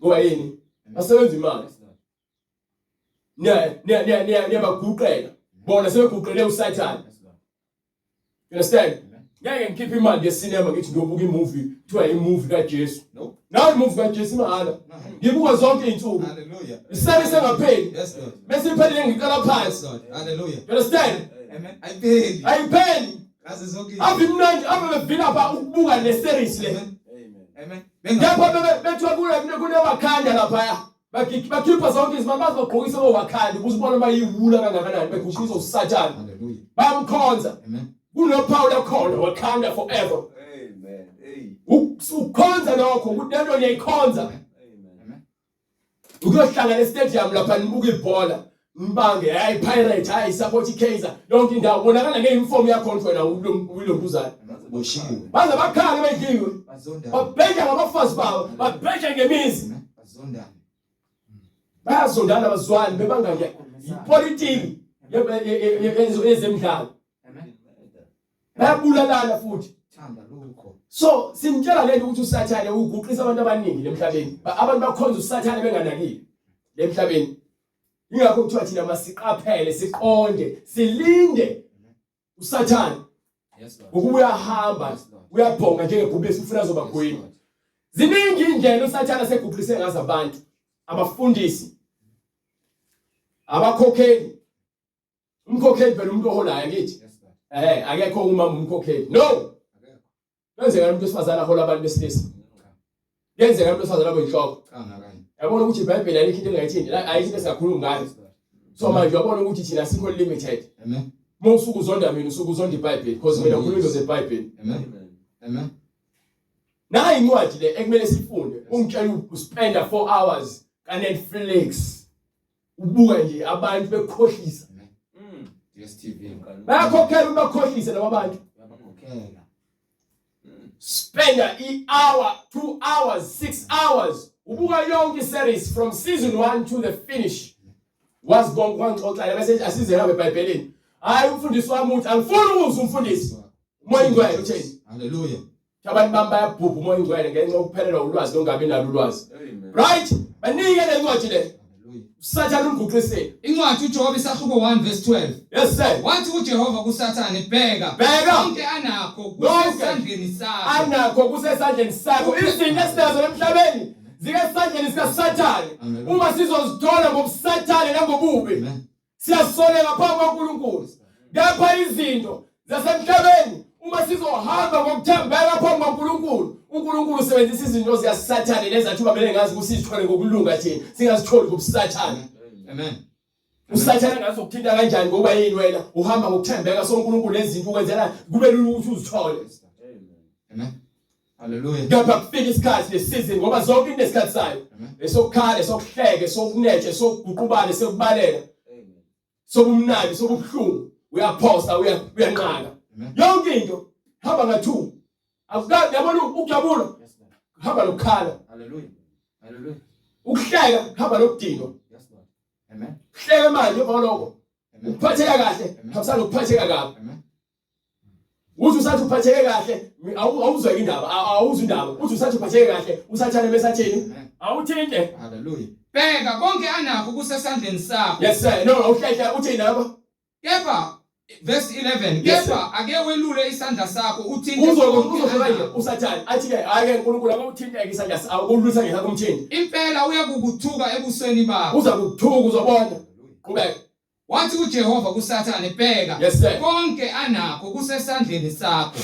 ngoba yini basebenza imali niyabaguqela bona sebeguqele usathane You understand? Ngeke ngikhiphe imali yesinema ngithi ngiyobuka imovie kuthiwa imovie kaJesu. Nope. Nawe imovie kaJesu imahhala. Ngibuka zonke izinsuku. Hallelujah. Isale sengapheli. Yes Lord. Bese iphelile ngiqala Yes phansi. Lord. Hallelujah. You understand? Amen. Ayipheli. Ayipheli. Ngaze zonke. Ave imnandi ave bevilapha ukubuka le series le. Amen. Amen. Amen. Lapha bethiwa kune kunewakhanda lapha. Bakhipha zonke izimali bazogqokisa owakhanda ukuze ubone bayiwula kangakanani beguqisa uSathane. Hallelujah. Bayamkhonza. Amen. Kunophawu lakhona wakhanda forever. Amen. Hey. Ukukhonza lokho ukuthi lento niyayikhonza. Amen. Ukuyohlangana estadium lapha nibuka ibhola. Nibange hayi Pirate hayi support iKaizer yonke indawo bonakala ngeuniform yakho wena ulombuzana. Boshiwe. Baze bakhala bedliwe. Bazondana. Babheja ngabafazi babo, babheja ngemizi. Amen. Bazondana. Bayazondana abazwani bebanga nje ipolitiki yezemidlalo. Amen. Bayabulalana futhi. Thanda lukho. So simtshela lento ukuthi uSathane uguqisa abantu abaningi lemhlabeni. Abantu bakhonza uSathane benganakile lemhlabeni. Ingakho kuthiwa thina masiqaphele, siqonde, silinde uSathane. Yes, Lord. Ngokuba uyahamba, Yes, Lord. uyabhonga njengebhubesi ufuna azobagwenya. Yes, Lord. Ziningi indlela uSathane aseguqulise ngazo abantu, abafundisi, abakhokheli. Umkhokheli phela umuntu oholayo akithi. Yes, Lord. Akekho umama umkhokheli. No. Akekho. Kwenzeka umuntu wesifazane ahola abantu besilisa. Kuyenzeka umuntu wesifazane abe yinhloko. Cha ngakanye. Yabona ukuthi iBhayibheli alikho into engayithini, la ayikho into esingakhulumi ngayo. Yes, Lord. So manje uyabona ukuthi thina sikho limited. Amen. Uma usuke uzonda mina usuke uzonda iBhayibheli because mina ngikhuluma into zeBhayibheli. Amen. Amen. Nayi incwadi le ekumele sifunde. Ungitshela uspenda 4 hours ka Netflix. Ubuka nje abantu bekukhohlisa. Amen. DSTV. Bayakhokhela ubakhohlise laba bantu. Uyabakhokhela. Spenda i-hour, 2 hours, 6 hours ubuka yonke i-series from season 1 to the finish. Wazi konke wangixoxela bese asize ngabe eBhayibhelini. Hayi umfundisi wami uthi angifuni ukuzwa umfundisi. Umoya ingcwele utheni? Hallelujah. Abantu bami bayabhubha umoya ingcwele ngenxa yokuphelelwa ulwazi nongabi nalo ulwazi. Amen. Right? Banike le ncwadi le. Hallelujah. Sathane unguqisile. Incwadi uJobe isahluko 1 verse 12. Yes sir. Wathi uJehova kuSathane, bheka, Bheka. konke anakho kusesandleni sakho. Anakho kusesandleni sakho. Izinto esinazo emhlabeni zikesandleni sikaSathane. Amen. Uma sizozithola ngobusathane nangobubi, Amen. siyasoleka phambi kwaNkulunkulu. Kepha izinto zasemhlabeni uma sizohamba ngokuthembeka phambi kwaNkulunkulu, uNkulunkulu usebenzisa izinto zikaSathane lezi athi bamele ngazi ukuthi sizithole ngokulunga thina, singazitholi ngobusathane. Amen. usathane angazokuthinta kanjani ngoba yini wena uhamba ngokuthembeka so uNkulunkulu lezinto ukwenzela kube lula ukuthi uzithole. Amen. Hallelujah. Kepha kufika isikhathi nesizini ngoba zonke into esikhathi sayo. Amen. Esokukhala, esokuhleka, esokunetsha, esokuguqubala, esokubaleka, sobumnandi, sobuhlungu. Uyaphosa, uyanqaka. Amen. Yonke into hamba nga2. Akukabi yabona ukujabula, Yes, Lord. hamba nokukhala. Hallelujah. Hallelujah. Ukuhleka hamba nokudinwa. Yes, Lord. Amen. Hleka manje emva kwalokho. Amen. Ukuphatheka kahle, Amen. hambisana nokuphatheka kabi. Amen. Uthi usathi uphatheke kahle, awuzwe indaba, awuzwe indaba. Uthi usathi uphatheke kahle, usathane besathini? Amen. Awuthinte. Hallelujah. Bheka konke anakho kusesandleni sakho. Yes sir. No, awuhlehla uthini lapho? Kepha verse 11 Yes, sir. kepha ake welule isandla sakho uthinte Uzo konke uzoshaya nje anakho. usathane. Athi ke hayi ke uNkulunkulu akawuthinteke isandla awulwisa nje sakho umthinte. Impela uyakukuthuka ebusweni bakho. Uza kukuthuka uzobona. Qhubeka. Wathi uJehova kuSathane, bheka, Yes sir. konke anakho kusesandleni sakho.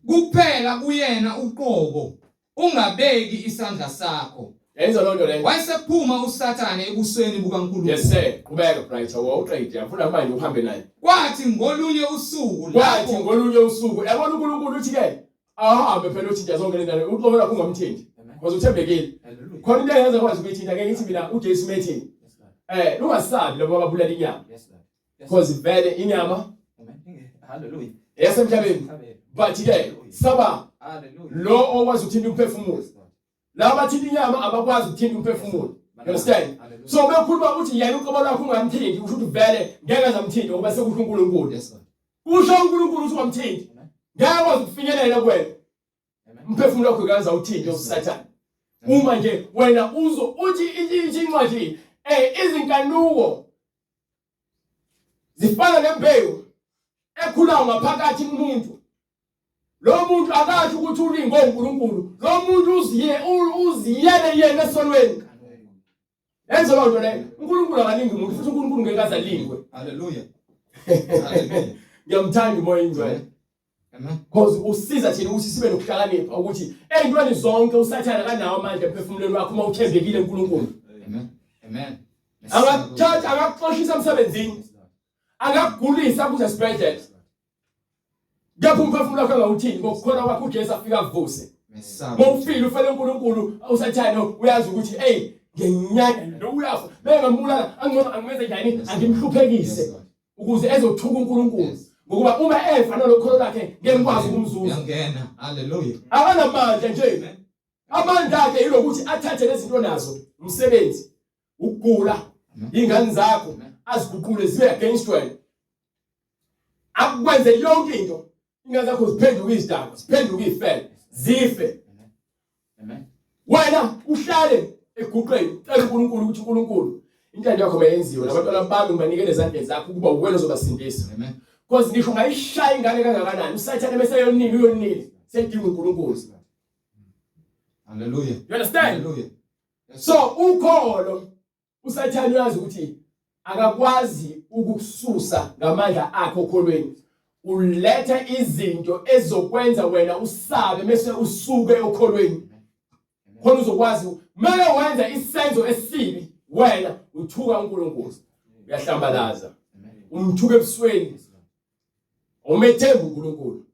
Kuphela kuyena uqobo, ungabeki isandla sakho. Yenza lonto leyo. Wayesephuma uSathane ebusweni bukaNkulunkulu. Yes sir. Qhubeka Bright. Awuqede. Ngifuna manje uhambe naye. Kwathi ngolunye usuku Kwathi lapho ngolunye usuku yabona uNkulunkulu uthi ke ahambe phela uthinta zonke le ndawo. Uqobo lakho ungamthinti. Amen. Because uthembekile. Hallelujah. Khona into engenza kwazi ukuyithinta ngeke ngithi mina uJesu methini. Yes, Lord. Lungasabi labo ababulala inyama. Yes, Lord. Yes. Because vele inyama Amen. Hallelujah. eyasemhlabeni. Amen. But ke saba Hallelujah. lo okwazi ukuthinta umphefumulo. Yes, Lord. Laba bathinta inyama abakwazi ukuthinta umphefumulo. You understand? Hallelujah. So bekhuluma ukuthi yena uqobo lwakho ungamthinti usho ukuthi vele ngeke azamthinta ngoba sekusho uNkulunkulu. Yes, Lord. Kusho uNkulunkulu ukuthi ungamthinti. Amen. Ngeke akwazi ukufinyelela kuwena. Amen. Umphefumulo wakho kaze awuthinte uSathane. Uma nje wena uzo uthi ithi incwadi izinkanuko zifana nembewu ekhulayo ngaphakathi kumuntu. Lo muntu akasho ukuthi ulingwe uNkulunkulu. Lo muntu uziye uziyele yena esonweni. Yenza loo nto leyo. uNkulunkulu akalingi umuntu futhi uNkulunkulu ngeke aze alingwe. Hallelujah. Hallelujah. Ngiyamthanda uMoya oyiNgcwele. Amen. Because usiza thina ukuthi sibe nokuhlakanipha ukuthi ey'ntweni zonke uSathane akanawo amandla emphefumulweni wakho uma uthembekile kuNkulunkulu. Amen. Amen. Angakuthatha akakuxoshisa emsebenzini, Yes, Lord. akakugulisa kuze esibhedlela. Yes, Lord. Kepha umphefumulo wakho angawuthini ngokukholwa kwakho uJesu afika akuvuse. Mesaba. Mawufile ufele uNkulunkulu uSathane uyazi ukuthi hey ngenyanya lo uyafa. Bengambulala angcono angimenze njani angimhluphekise Yes, Lord. ukuze ezothuka uNkulunkulu. Yes. Ngokuba uma efa nalokholo lakhe ngeke ngikwazi ukumzuza. Uyangena. Hallelujah. Akanamandla nje. Amen. Amandla akhe yilokuthi athathe lezi zinto nazo, umsebenzi, ukugula, Amen. ingane zakho Amen. aziguqule zibe against wena. Akwenze yonke into. Ingane zakho ziphenduke izidakwa, ziphenduke izifele, zife. Amen. Wena uhlale eguqeni, cela uNkulunkulu ukuthi uNkulunkulu Intando yakho mayenziwe nabantwana bami ngibanikele ezandleni zakho ukuba uwena ozobasindisa. Amen. Because ngisho ungayishaya ingane kangakanani usathane bese yonile uyonile sedinga uNkulunkulu. Hallelujah. You understand? Hallelujah. Yes. So ukholo usathane uyazi ukuthi akakwazi ukukususa ngamandla akhe okholweni. Uletha izinto ezokwenza wena usabe mase usuke okholweni. Khona uzokwazi mele wenza isenzo esibi wena uthuka uNkulunkulu. Uyahlambalaza. Umthuka ebusweni. Umethemba uNkulunkulu.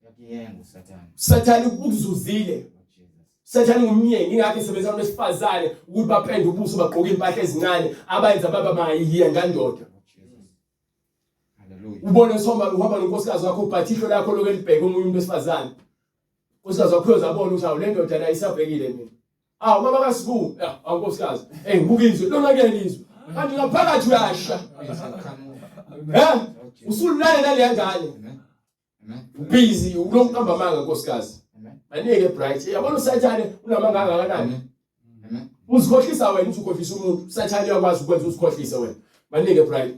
Uyakuyenga uSathane. Sathane ukuzuzile. Sathane ngumnyengi ingakho esebenzisa abantu besifazane ukuthi bapende ubuso bagqoke impahla ezincane abayenza baba mayihiya ngandoda. Hallelujah. Ubone somba uhamba nonkosikazi wakho ubhatha ihlo lakho lokho elibheke omunye umuntu wesifazane. Unkosikazi wakho uyozabona ukuthi awu le ndoda la isabhekile mina. Awu baba kaSibu, awu nkosikazi. Hey ngibuka izwe, lona ke lizwe. Kanti ngaphakathi uyasha. Eh? Usulale naleya ngane. Amen. Amen. Busy ulokuqamba amanga nkosikazi. Amen. Manike bright. Yabona uSathane unamanga angakanani? Amen. Amen. Uzikhohlisa wena uthi ukhohlisa umuntu. USathane uyakwazi ukwenza uzikhohlise wena. Manike bright.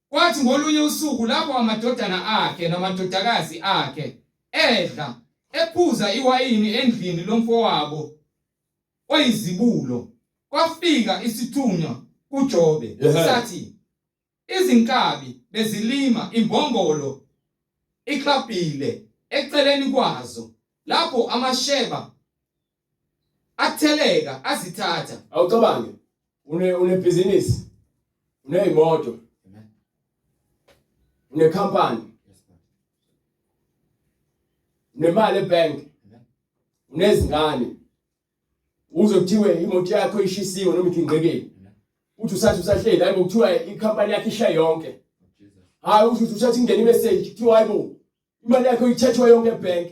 Kwathi ngolunye usuku lapho amadodana akhe namadodakazi akhe edla ephuza iwayini endlini lomfowabo oyizibulo, kwafika isithunywa kuJobe sathi, Izinkabi bezilima imbongolo iklabhile eceleni kwazo, lapho amaSheba atheleka azithatha. Awucabange une unebhizinisi uneyimoto une company unemali ebank unezingane uze kuthiwe imoto yakho ishisiwe noma igingqekile uthi usathi usahleli hayi kuthiwa ikhampani yakho isha yonke hayi uthi usathi ingena imessage kuthiwa hayi bo imali yakho ithethwe yonke ebank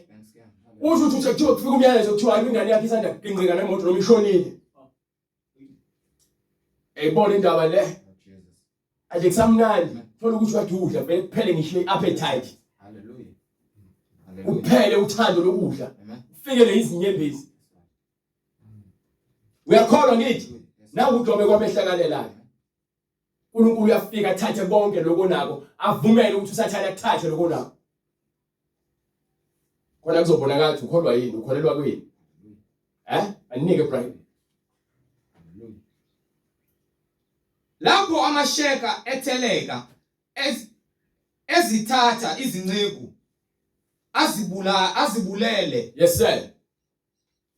usho ukuthi kuthiwa kufika umyalezo kuthiwa hayi ingane yakho isanda kugingqika nemoto noma ishonile eyibona indaba le anje kusamnandi thola ukuthi kade udla vele kuphele ngisho i-appetite Hallelujah. kuphele uthando lokudla ufikele izinyembezi uyakholwa ngithi naku uJobe kwamehlakalelayo uNkulunkulu uyafika athathe konke lokho nako avumele ukuthi uSathane akuthathe lokho nako khona kuzobonakala ukuthi ukholwa yini ukholelwa kuyini eh anike Brian Lapho amaSheka etheleka ezithatha izinceku azibula azibulele. Yes sir.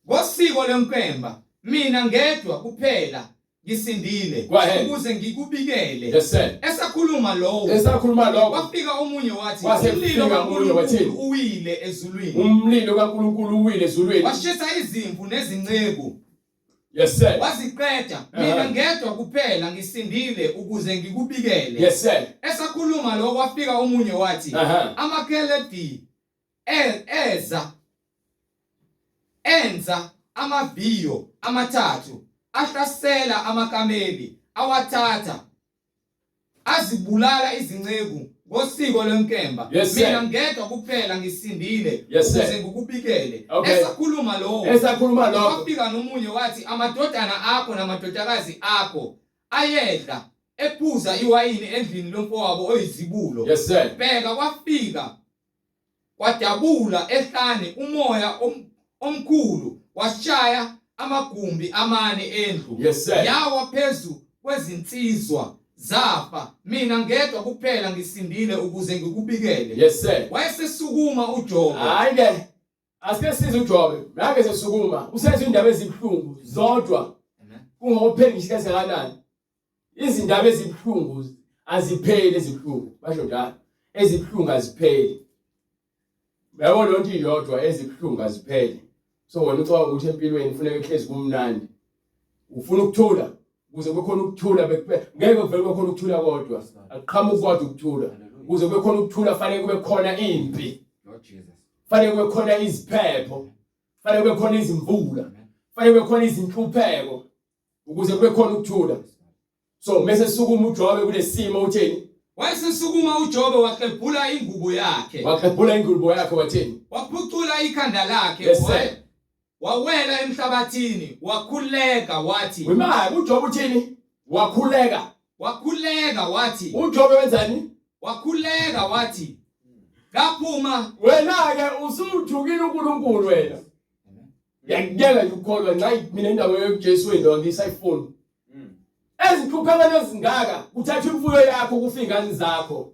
Ngosiko lwenkemba mina ngedwa kuphela ngisindile Go ahead. ukuze ngikubikele. Yes sir. Esakhuluma lowo Esakhuluma lokho kwafika omunye wathi Kwase umlilo kufika omunye wathini? kaNkulunkulu uwile ezulwini umlilo kaNkulunkulu uwile ezulwini. washisa izimvu nezinceku Yes sir. waziqeda mina ngedwa kuphela ngisindile ukuze ngikubikele. Yes sir. Esakhuluma lokho kwafika omunye wathi amaKheledi eza enza amaviyo amathathu ahlasela amakameli awathatha azibulala izinceku ngosiko lwenkemba Yes, sir. mina ngedwa kuphela ngisindile Yes, sir. ukuze ngikubikele Okay. esakhuluma lowo Esakhuluma lokho kwafika nomunye wathi amadodana akho namadodakazi akho ayedla ephuza iwayini endlini lomfowabo oyizibulo Yes sir. bheka kwafika Kwadabula ehlane umoya omkhulu washaya amagumbi amane endlu. Yes, sir. Yawa phezu kwezinsizwa zafa mina ngedwa kuphela ngisindile ukuze ngikubikele. Yes sir. Wayesesukuma uJobe. Hayi ke asike size uJobe. Ngake sesukuma. Usenza indaba ezibuhlungu zodwa. Kungokuphela ngisho kangakanani. Izindaba ezibuhlungu azipheli ezibuhlungu basho njalo. Ezibuhlungu azipheli. Yabo leyo nto iyodwa ezibuhlungu azipheli. So wena ucabanga ukuthi empilweni kufuneka kuhlezi kumnandi. Ufuna ukuthula ukuze kube khona ukuthula ngeke kuvele kube khona ukuthula kodwa akuqhamuki kodwa ukuthula ukuze kube khona ukuthula fanele kube khona impi fanele kube khona iziphepho fanele kube khona izimvula fanele kube khona izinhlupheko ukuze kube khona ukuthula so mese sukuma uJobe kulesimo utheni Wayesesukuma uJobe waklebhula ingubo yakhe. Waklebhula ingubo yakhe wathini? Waphucula ikhanda lakhe. Yes, sir. Wawela emhlabathini wakhuleka wathi. Wimake uJobe uthini? Wakhuleka. Wakhuleka wathi. UJobe wenzani? Wakhuleka wathi. Ngaphuma. Wena ke usuthukile uNkulunkulu wena. Ngiyakuyeka nje ukukholwa nxa mina indaba yokuJesu wena angisayifuni. Ezinhluphekweni ezingaka kuthatha imfuyo yakho kufa ingane zakho.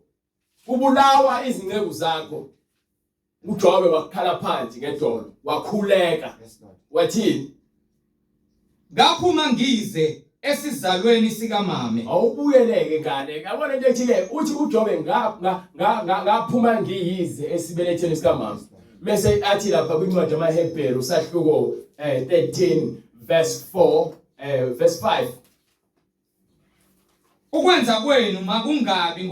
Kubulawa izinceku zakho. UJobe wakhala phansi ngedolo wakhuleka. Wathini? Ngaphuma ngize esizalweni sikamame. Awubuyeleke ngane. Yabona into ethi ke uthi uJobe ngaphuma ngiyize esibelethweni sikamama. Bese athi lapha kwincwadi yamaHebheru sahluko 13 verse 4 verse 5. Ukwenza kwenu makungabi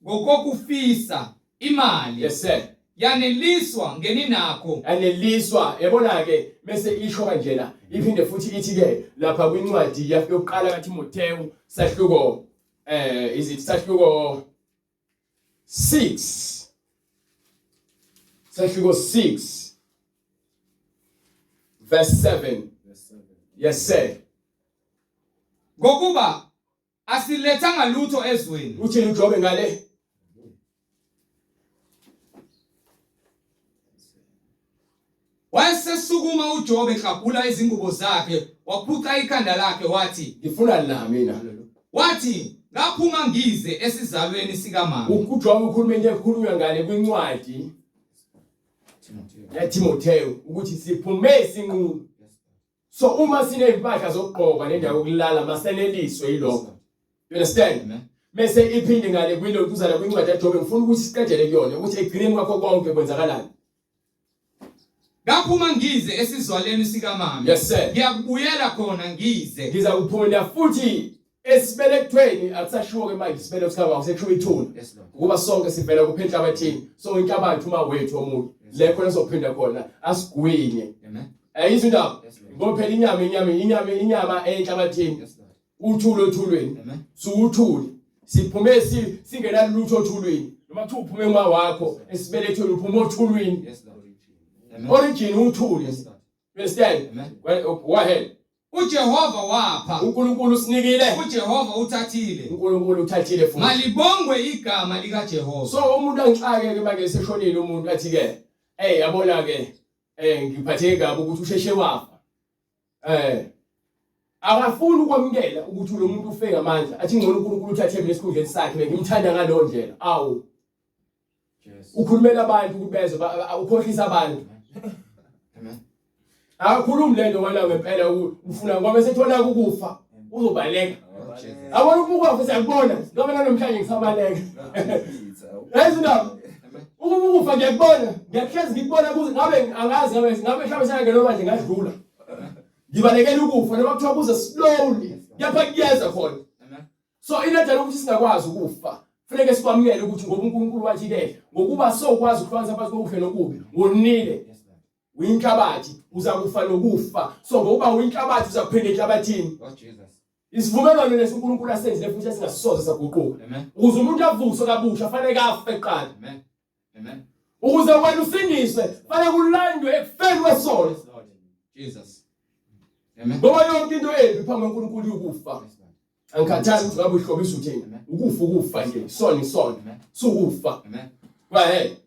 ngokokufisa imali. Yes sir. Yaneliswa ngeninakho. Yaneliswa yabona ke bese isho kanjena iphinde futhi ithi ke lapha kwincwadi yokuqala kaTimothewu sahluko is it sahluko 6 sahluko 6 verse 7. Yes sir. Ngokuba asilethanga lutho ezweni. Uthini uJobe ngale? Wayesesukuma uJobe eklabhula izingubo zakhe, waphuca ikhanda lakhe wathi, Ngifuna la mina. Wathi, ngaphuma ngize esizalweni sikamama. UJobe ukhuluma into ekhulunywa ngale kwincwadi yaTimotheo ukuthi siphume sinqunu. So uma sinezimpahla zokugqoka nendawo yokulala maseneliswe yilokho. You understand? Amen. Bese iphinde ngale kwilokuzana kwincwadi yaJobe ngifuna ukuthi siqedele kuyona ukuthi ekugcineni kwakho konke kwenzakalani. Ngaphuma ngize esizwaleni sikamama. Yes sir. Ngiyakubuyela khona ngize. Ngiza kuphinda futhi esibelethweni akusashiwo ke manje isibeletho sikababa kuseshiwo ithuna. Yes Lord. Ukuba sonke sivela kupha enhlabathini. So inhlabathi uma wethu omunye. Le khona sophinda khona asigwinye. Amen. Ayizwa indaba. Yes Lord. Ngoba phela inyama inyama inyama inyama enhlabathini. Yes Lord. Uthuli othulweni. Amen. Suwuthuli. Siphume singenalutho othulweni. Noma kuthiwa uphume uma wakho esibelethweni uphuma othulwini. Yes Lord. Amen. Origin uthuli. Yes Lord. You understand? Amen. Well, go ahead. uJehova wapha. uNkulunkulu usinikile. uJehova uthathile. uNkulunkulu uthathile futhi. Malibongwe igama likaJehova. So umuntu angixake ke manje seshonile umuntu athi ke hey yabona ke ngiphatheke kabi ukuthi usheshe wafa. Akafuni ukwamukela ukuthi lo muntu ufe ngamandla athi ngcono uNkulunkulu uthathe mina esikhundleni sakhe bengimthanda ngalowo ndlela. Awu. Ukhulumela abantu ukuthi bezwe ukhohlisa abantu. Amen. Akakhulumi lento wena ngempela ufuna ngoba sethola ukufa uzobaleka. Yabona ukufa siyakubona ngoba namhlanje ngisabaleka. Yazi indaba. Ukuba ukufa ngiyakubona, ngiyahlezi ngikubona kuze ngabe angazi ngabe ngabe mhlawumbe sengangena manje ngadlula. Ngibalekela ukufa noma kuthiwa kuze slowly. Kepha kuyeza khona. So inedlela ukuthi singakwazi ukufa. Funeke sikwamukele ukuthi ngoba uNkulunkulu wathi ke ngokuba sokwazi ukuhlukanisa phakathi kokuhle nokubi, wonile. Uyinhlabathi, uzakufa nokufa. So ngokuba uyinhlabathi uzakuphinda enhlabathini. Isivumelwano lesi uNkulunkulu asenzile futhi esingasoze saguquka. Ukuze umuntu avuswe kabusha fanele afe kuqala. Amen. Amen. Ukuze wena usindiswe fanele kulandwe ekufeni kwesono. Jesus. Amen. Ngoba yonke into embi phambi koNkulunkulu ukufa. Angikhathali ukuthi ngabe uhlobisa uthini. Ukufa ukufa nje, isona isona. Sukufa. Amen. Go ahead.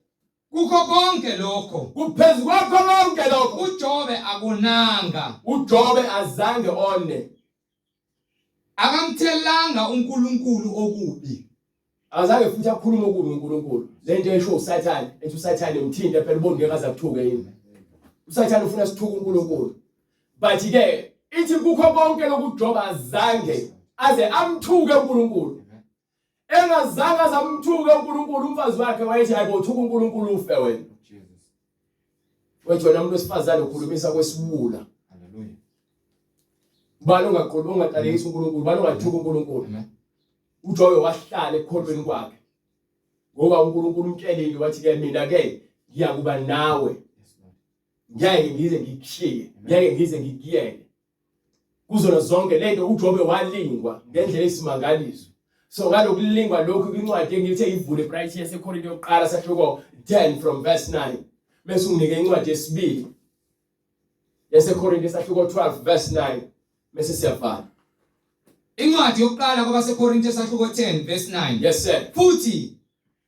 Kukho konke lokho. Kuphezu kwakho konke lokho. UJobe akonanga. UJobe azange one. Akamthelanga uNkulunkulu okubi. Azange futhi akhulume okubi uNkulunkulu. Lento esho uSathane, ethi uSathane umthinte phela ubone ngeke aze akuthuke yini. uSathane ufuna sithuke uNkulunkulu. But ke ithi kukho konke lokuJobe azange aze amthuke uNkulunkulu. Engazange azamthuke uNkulunkulu umfazi wakhe wayethi hayibo thuka uNkulunkulu ufe wena. Wethi wena umuntu wesifazane ukhulumisa kwesiwula. Hallelujah. Ubani ongaqoli ongaqalekisa uNkulunkulu, ubani ongathuka uNkulunkulu. UJobe wahlala ekukholweni kwakhe. Ngoba uNkulunkulu umtshelile wathi ke mina ke ngiyakuba nawe. Ngeke ngize ngikushiye, ngeke ngize ngikuyeke. Kuzona zonke lento uJobe walingwa ngendlela esimangaliso. So ngalokulingwa lokhu kwincwadi engithe ivule bright yaseKorinte yokuqala sahluko 10 from verse 9. Bese unginike incwadi yesibili yaseKorinte sahluko 12 verse 9 bese siyavala. Incwadi yokuqala kwabaseKorinte sahluko 10 verse 9. Yes sir. Futhi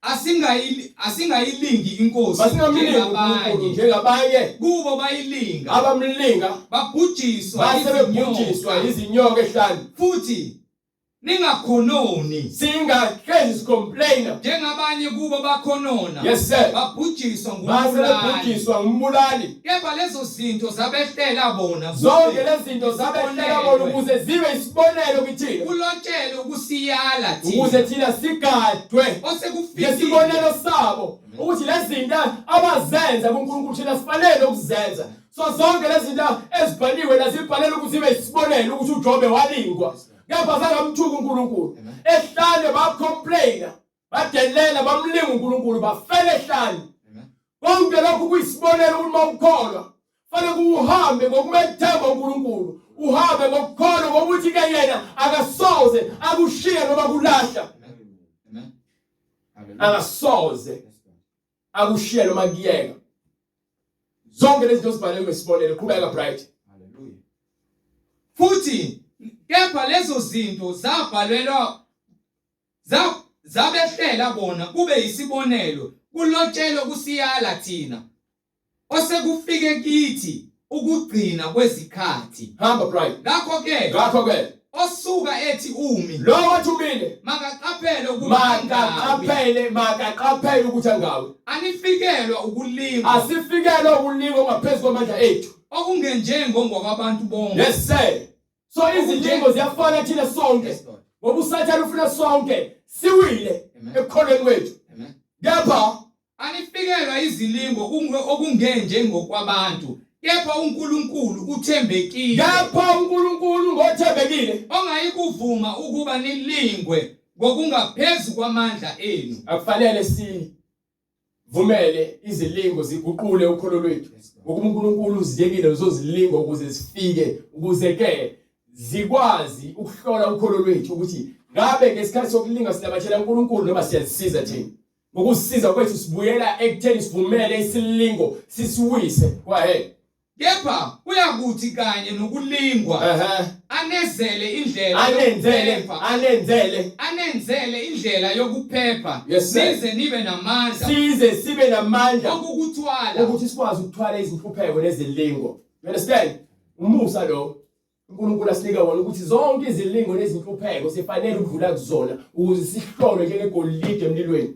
asingayili asingayilingi inkosi Masingamlingi uNkulunkulu njengabanye. njengabanye Kubo bayilinga abamlinga babhujiswa basebebhujiswa izinyoka. izinyoka ehlane. Futhi ningakhononi Singahlezi sicomplaina. njengabanye kubo bakhonona. Yes sir. Babhujiswa ngumbulali. Basebebhujiswa ngumbulali. Kepha lezo zinto zabehlela bona Zonke lezi zinto zabehlela bona ukuze zibe isibonelo kithina. kulotshelwe ukusiyala thina Ukuze thina sigadwe osekufikile ngesibonelo sabo ukuthi lezi zinto abazenza kuNkulunkulu thina sifanele ukuzenza. So zonke lezi zinto ezibhaliwe lazibhalela ukuthi zibe isibonelo ukuthi uJobe walingwa. Kepha zangamthuka uNkulunkulu. Ehlane bacomplaina, badelela, bamlinga uNkulunkulu, bafela ehlane. Konke lokhu kuyisibonelo ukuthi uma ukholwa fanele uhambe ngokumethemba uNkulunkulu, uhambe ngokukholwa ngokuthi ke yena akasoze akushiye noma kulahla. Amen. Hallelujah. Akasoze Yes, Lord. akushiye noma kuyeka. Zonke lezi zinto zibhalwe ngesibonelo. Qhubeka Bright. Hallelujah. Futhi kepha lezo zinto zabhalelwa zabehlela bona kube yisibonelo kulotshelwe kusiyala thina osekufike kithi ukugcina kwezikhathi. Hamba Bright. Ngakho ke Ngakho ke osuka ethi umi lo othumile makaqaphele ukuba angawi. makaqaphele makaqaphele ukuthi angawi. Anifikelwa ukulingwa Asifikelwe ukulingwa ngaphezu kwamandla ethu. okungenjengo ngokwabantu bonke. Yes sir. So izilingo ziyafana thina sonke. Yes, Lord. Ngoba uSathane ufuna sonke siwile Amen. ekukholweni kwethu. Amen. Kepha Anifikelwa izilingo okungenje ngokwabantu, kepha uNkulunkulu uthembekile, kepha uNkulunkulu ngothembekile. ongayikuvuma ukuba nilingwe ngokungaphezu kwamandla enu. Akufanele sivumele izilingo ziguqule ukholo lwethu. Yes, Lord. Ngokuba uNkulunkulu uziyekile lezo zilingo ukuze zifike ukuze ke zikwazi ukuhlola ukholo lwethu ukuthi ngabe ngesikhathi sokulinga sinabathela uNkulunkulu noma siyazisiza thina. Ngokusiza kwethu sibuyela ekutheni sivumele isilingo sisiwise. Kwahe. Kepha kuyakuthi kanye nokulingwa anezele indlela Anenzele, yokuphepha, anenzele anenzele indlela yokuphepha, Yes, sir. nize nibe namandla size sibe namandla okukuthwala ukuthi sikwazi ukuthwala izinhlupheko nezilingo. You understand? Umusa lo uNkulunkulu asinika wona ukuthi zonke izilingo nezinhlupheko sifanele ukudlula kuzona ukuze sihlolwe njengegolide emlilweni.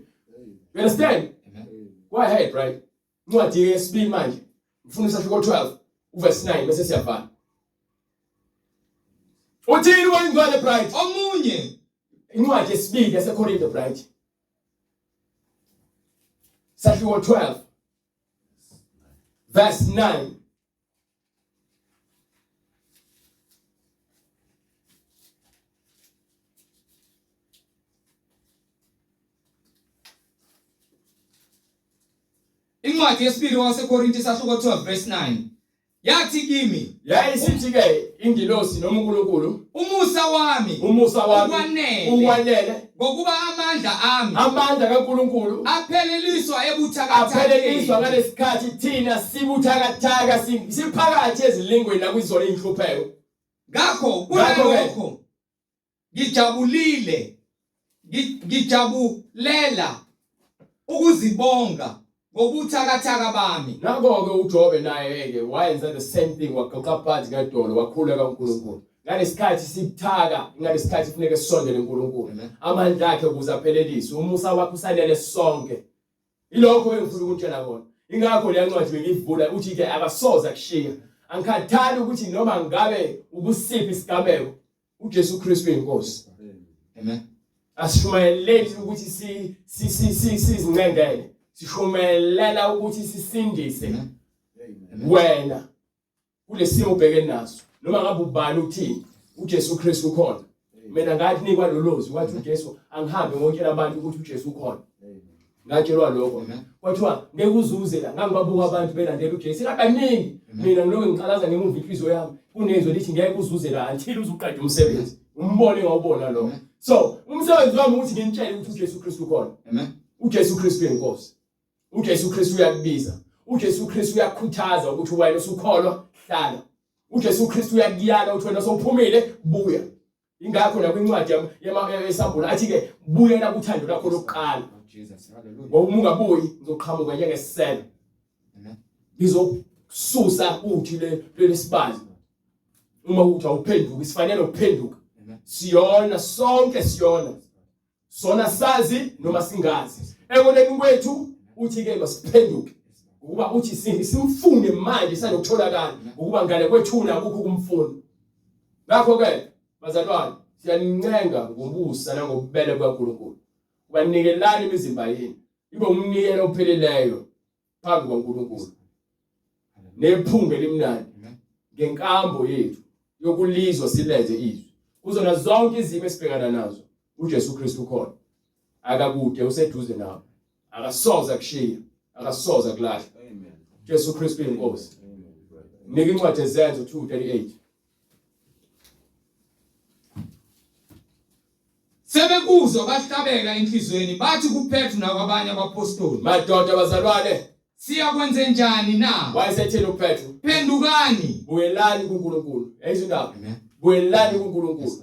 You understand? Amen. Go ahead, right? Incwadi yesibili manje. Ngifuna isahluko 12 uverse 9 bese siyavala. Uthini wengcwele Bright? Omunye Incwadi yesibili yaseKorinte Bright. Sahluko 12 verse 9. Incwadi yesibili waseKorinte sahluko 12 verse 9 yathi kimi Yayisithi ke ingilosi noma uNkulunkulu umusa wami umusa wami Ukwanele. ukwanele ngokuba amandla ami amandla kaNkulunkulu apheleliswa apheleliswa ebuthakathakeni ngalesikhathi thina sibuthakathaka siphakathi ezilingweni nakuzona inhlupheko. Ngakho Ngakho-ke- kunalokho ngijabulile ngijabulela ukuzibonga ngobuthakathaka bami. Nako-ke uJobe naye-ke wayenza the same thing, waguqa phansi ngedolo wakhuleka kuNkulunkulu. Ngalesikhathi sibuthaka, ngalesikhathi kufuneka sisondele kuNkulunkulu. Amen. Amandla akhe ukuze apheleliswe, umusa wakhe usanele sonke. Ilokho engifuna ukutshela kona. Ingakho le ncwadi bengiyivula uthi ke akasoze akushiya. Angikhathali ukuthi noma ngabe ukusiphi isigameko, uJesu Kristu uyinkosi. Amen. Asishumayeleli ukuthi si si si si sizincengele. Sishumayelela ukuthi sisindise Amen. wena kulesimo ubhekene naso. Noma ngabe ubani uthini, uJesu Kristu ukhona. Mina nganikwa lolozi wathi uJesu angihambe ngotshela abantu ukuthi uJesu ukhona. Ngatshelwa lokho. Amen. Kwathiwa ngeke uzuze la, ngangibabuka abantu belandela uJesu kabaningi. Mina ngilokhu ngiqalaza ngemuva inhliziyo yami. Kunezwi lithi ngeke uzuze la until uzuqede umsebenzi. Umbono engawubona lo. Amen. So, umsebenzi wami ukuthi nginitshele ukuthi uJesu Kristu ukhona. Amen. uJesu Kristu uyinkosi. uJesu Kristu uyakubiza. uJesu Kristu uyakukhuthaza ukuthi wena usukholwa hlala. uJesu Kristu uyakuyala ukuthi wena sowuphumile buya. Ingakho nakwincwadi yesambulo athi ke buyela kuthando lwakho lokuqala. Ngoba uma ungabuyi ngizoqhamuka njengesiselo. Ngizokususa uthi lelesibazi. Uma uthi awuphenduki sifanele ukuphenduka. Siyona sonke siyona. Sona sazi noma singazi. Ekoneni kwethu uthi ke masiphenduke. Ukuba uthi simfune manje sanokutholakala ukuba ngale kwethuna akukho ukumfuna. Ngakho ke bazalwane siyanincenga ngobusa nangobubele bukaNkulunkulu. Ubanikelani imizimba yenu ibe umnikelo opheleleyo phambi kwaNkulunkulu nephunga elimnandi ngenkambo yethu yokulizwa silenze izwi kuzona zonke izimo esibhekana nazo uJesu Kristu ukhona akakude useduze nawe akasoze akushiya akasoze akulahla Jesu Kristu inkosi nika incwadi ezenzo 2:38 Sebekuzwa bahlabeka enhliziyweni bathi kuPetru nakwabanye abaphostoli, Madoda bazalwane, siyakwenze njani na? Wayesethini uPetru? Phendukani, buyelani kuNkulunkulu. Yayizwa indaba? Buyelani kuNkulunkulu.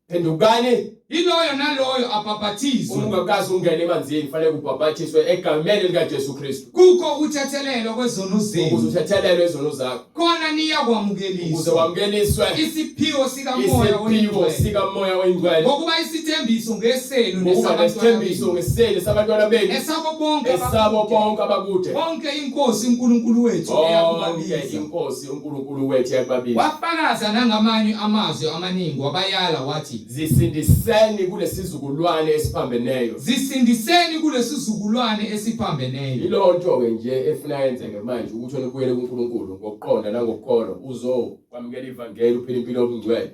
Phendukani. Yiloyo naloyo abhaphathizwe. Uma ungakaze ungene emanzini kufanele ubhaphathiswe egameni likaJesu Kristu. Kukho ukuthethelelwa kwezono zenu. Ukuze uthethelelwe izono zakho. Khona niyakwamukeliswa. Ukuze wamukeliswe isiphiwo sikaMoya oyiNgcwele. Sikamoya oyiNgcwele. Ngokuba isithembiso ngesenu Ngokuba nesithembiso ngesenu sabantwana benu. Esabo bonke esabo bonke abakude. Bonke inkosi uNkulunkulu wethu eyakubabiza. Bonke inkosi uNkulunkulu wethu eyakubabiza. Wafakaza nangamanye amazwi amaningi wabayala wathi. Zisindiseni kulesizukulwane esiphambeneyo. Zisindiseni kulesizukulwane esiphambeneyo. Yilowo nto-ke nje efuna yenzeke manje ukuthi wena ubuyele kuNkulunkulu ngokuqonda nangokukholwa uzokwamukela ivangeli uphile impilo yobungcwele.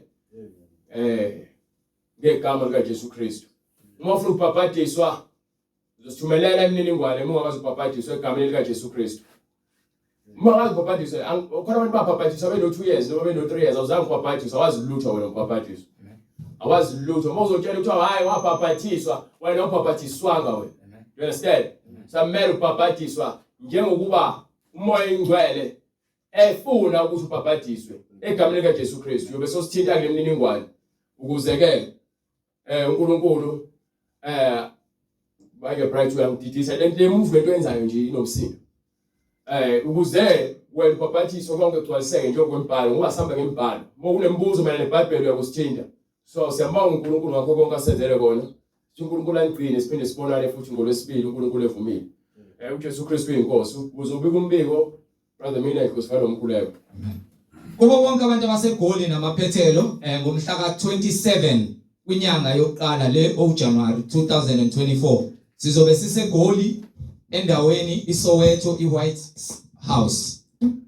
Eh ngegama likaJesu Kristu. Uma ufuna ukubhabhadiswa Uzosithumelela imininingwane uma ungakwazi ubhabhadiswa egameni likaJesu Kristu. Uma ungakwazi ubhabhadiswa, khona abantu babhabhadiswa beno-2 years noma beno-3 years, awuzange ubhabhadiswa, awazi lutho wena ubhabhadiswa. Awazi lutho. Uma uzotshela kuthiwa hayi wabhabhadiswa, wena ubhabhadiswanga wena. You understand? Samele ubhabhadiswa njengokuba uMoya oyiNgcwele efuna ukuthi ubhabhadiswe egameni likaJesu Kristu. Uyobe sosithinta kule mininingwane ukuze ke eh uNkulunkulu eh manje bright uyangididisa le le move lento yenzayo nje inomsindo eh ukuze wena ubhabhathiswe konke kugcwaliseke njengokwembhalo ngoba sihamba ngembhalo uma kunembuzo mayelana neBhayibheli uyakusithinta so siyambonga uNkulunkulu ngakho konke asenzele kona sithi uNkulunkulu anigcine siphinde sibonane futhi ngolwesibili uNkulunkulu evumile eh uJesu Kristu uyinkosi uzobika umbiko Brother mina ngikusivala umkhuleko. Kubo bonke abantu abaseGoli namaphethelo eh, ngomhla ka-27 kwinyanga yokuqala le oJanuary 2024 sizobe siseGoli endaweni iSoweto iWhite House.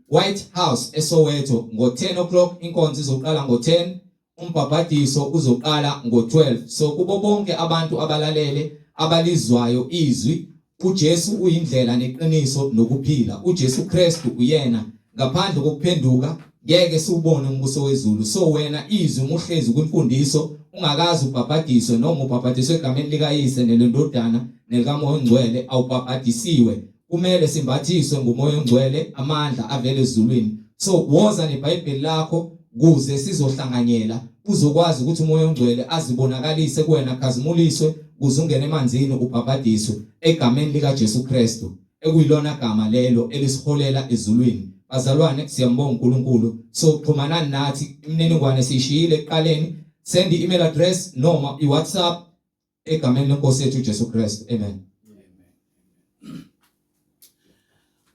White House eSoweto ngo-10 o'clock inkonzo izoqala ngo-10 Umbhabhadiso uzoqala ngo-12. So kubo bonke abantu abalalele abalizwayo izwi, uJesu uyindlela neqiniso nokuphila. UJesu Kristu uyena. Ngaphandle kokuphenduka ngeke siwubone umbuso wezulu. So wena izwi umuhlezi kwimfundiso ungakaze ubhabhadiswe noma ubhabhadiswe egameni likaYise nelendodana nelikaMoya oNgcwele awubhabhadisiwe. Kumele simbathiswe nguMoya oNgcwele amandla avela ezulwini. So woza neBhayibheli lakho kuze sizohlanganyela uzokwazi ukuthi uMoya oNgcwele azibonakalise kuwena akhazimuliswe kuze ungene emanzini ubhabhadiswe egameni likaJesu Kristu ekuyilona gama lelo elisiholela ezulwini. Bazalwane siyambonga uNkulunkulu. So xhumanani nathi imininingwane siyishiyile ekuqaleni. Send i-email address noma i-WhatsApp Egameni lenkosi yethu uJesu Kristu. Amen.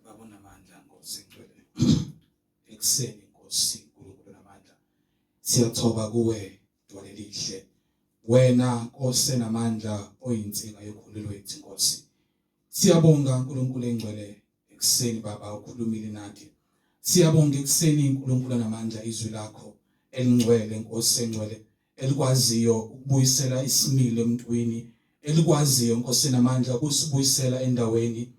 Baba onamandla Nkosi engcwele. Ekuseni Nkosi uNkulunkulu namandla. Siyathoba kuwe Dwala elihle. Wena Nkosi enamandla oyinsika yokhulu lwethu Nkosi. Siyabonga uNkulunkulu engcwele ekuseni baba ukhulumile nathi. Siyabonga ekuseni uNkulunkulu namandla izwi lakho elingcwele Nkosi engcwele elikwaziyo ukubuyisela isimilo emntwini elikwaziyo Nkosi namandla ukusibuyisela endaweni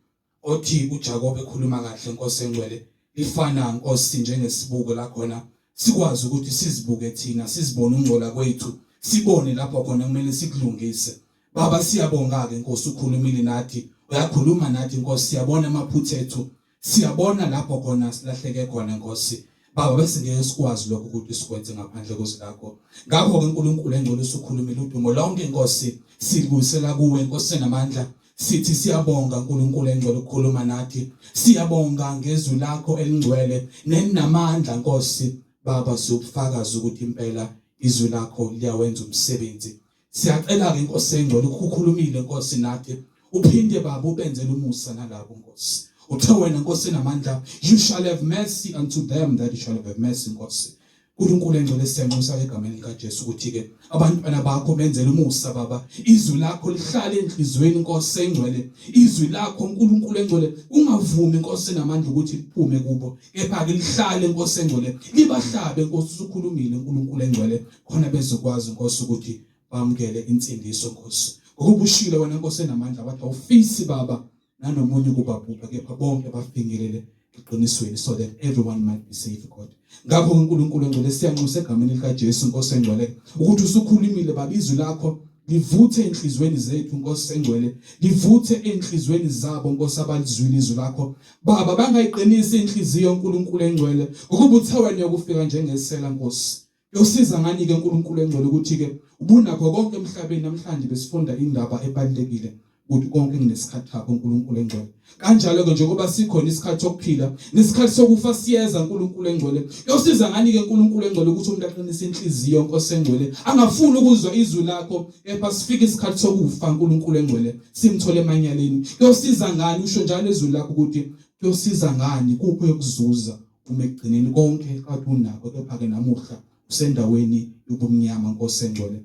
othi uJakobe ekhuluma kahle Nkosi engcwele lifana Nkosi njengesibuko la khona sikwazi ukuthi sizibuke thina sizibone ungcola kwethu sibone lapho khona kumele sikulungise Baba siyabonga ke Nkosi ukhulumile nathi uyakhuluma nathi Nkosi siyabona amaphutha ethu siyabona lapho khona silahleke khona Nkosi. Baba besingeke sikwazi lokho ukuthi sikwenze ngaphandle kwezwi lakho. Ngakho-ke uNkulunkulu engcwele usukhulumile udumo lonke Nkosi silibuyisela kuwe Nkosi enamandla. Sithi siyabonga uNkulunkulu engcwele ukukhuluma nathi. Siyabonga ngezwi lakho elingcwele nelinamandla Nkosi. Baba siwubufakazi ukuthi impela izwi lakho liyawenza umsebenzi. Siyacela ke Nkosi engcwele ukukhulumile Nkosi nathi uphinde baba ubenzele umusa nalabo Nkosi. Uthe wena Nkosi enamandla you shall have mercy unto them that you shall have mercy Nkosi. uNkulunkulu engcwele siyanxusa egameni likaJesu ukuthi ke abantwana bakho benzele umusa baba izwi lakho lihlale enhlizweni Nkosi engcwele izwi lakho uNkulunkulu engcwele ungavumi Nkosi enamandla ukuthi liphume kubo kepha ke lihlale Nkosi engcwele libahlabe Nkosi usukhulumile uNkulunkulu engcwele khona bezokwazi Nkosi ukuthi bamukele insindiso Nkosi ngokuba ushilo wena Nkosi enamandla wathi awufisi baba nanomunye ukubabhubha kepha bonke bafinyelele eqinisweni so that everyone might be safe God ngakho uNkulunkulu engcwele siyanxusa egameni likaJesu Nkosi engcwele ukuthi usukhulumile baba izwi lakho livuthe enhlizweni zethu Nkosi engcwele livuthe enhlizweni zabo Nkosi abalizwile izwi lakho baba bangayiqinisi inhliziyo uNkulunkulu engcwele ngokuba uthe wena uyokufika njengesela Nkosi Yosiza ngani ke uNkulunkulu engcwele ukuthi ke ubunakho konke emhlabeni namhlanje besifunda indaba ebalekile ukuthi konke kunesikhathi sakho uNkulunkulu engcwele. Kanjalo ke njengoba sikhona isikhathi sokuphila nesikhathi sokufa siyeza uNkulunkulu engcwele. Yosiza ngani ke uNkulunkulu engcwele ukuthi umuntu aqinise inhliziyo Nkosi engcwele angafuni ukuzwa izwi lakho kepha sifike isikhathi sokufa uNkulunkulu engcwele simthole emanyaleni. Yosiza ngani usho njalo izwi lakho ukuthi kuyosiza ngani kuphi yokuzuza uma ekugcineni konke kade unako kepha-ke namuhla usendaweni yobumnyama Nkosi engcwele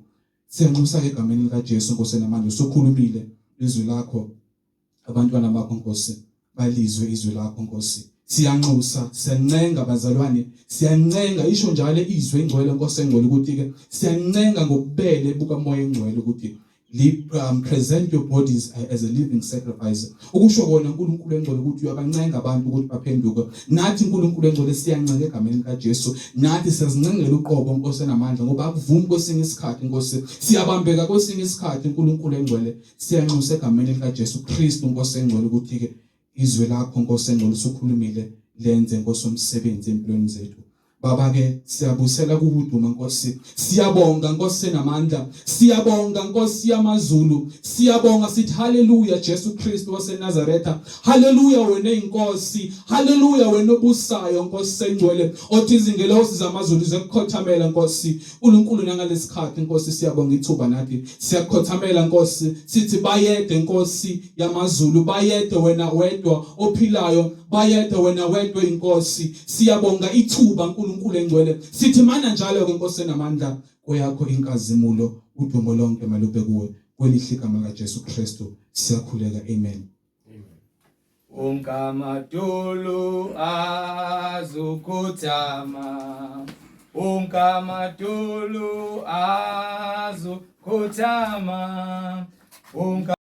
siyanxusa-ke egameni likaJesu Nkosi enamandla usukhulumile izwi lakho abantwana bakho Nkosi balizwe izwi lakho Nkosi siyanxusa siyancenga bazalwane siyancenga isho njalo izwi engcwele Nkosi engcwele ukuthi ke siyancenga ngobubele bukaMoya engcwele ukuthi present your bodies as a living sacrifice ukusho kona uNkulunkulu engcwele ukuthi uyabancenga abantu ukuthi baphenduke nathi uNkulunkulu engcwele siyancenga egameni likaJesu nathi siyazincengela uqobo Nkosi enamandla ngoba akuvumi kwesinye isikhathi Nkosi siyabambeka kwesinye isikhathi uNkulunkulu engcwele siyanxusa egameni likaJesu Kristu Nkosi engcwele ukuthi ke Izwi lakho Nkosi engcwele usukhulumile lenze Nkosi umsebenzi empilweni zethu. Baba ke siyabusela kuwuduma Nkosi. Siyabonga Nkosi enamandla. Siyabonga Nkosi yamazulu. Siyabonga sithi haleluya Jesu Kristu waseNazaretha. Haleluya wena inkosi. Haleluya wena obusayo Nkosi engcwele. Othi izingelosi zamazulu zikukhothamela Nkosi. uNkulunkulu nangalesikhathi Nkosi siyabonga ithuba nathi siyakhothamela Nkosi sithi bayede Nkosi yamazulu bayede wena wedwa ophilayo bayede wena wedwa inkosi siyabonga ithuba uNkulunkulu engcwele sithi mana njalo ke Nkosi enamandla kweyakho inkazimulo udumo lonke malube kuwe kwelihle igama kaJesu Kristu siyakhuleka amen. Unkamadulu azukhuthama Unkamadulu azukhuthama Unka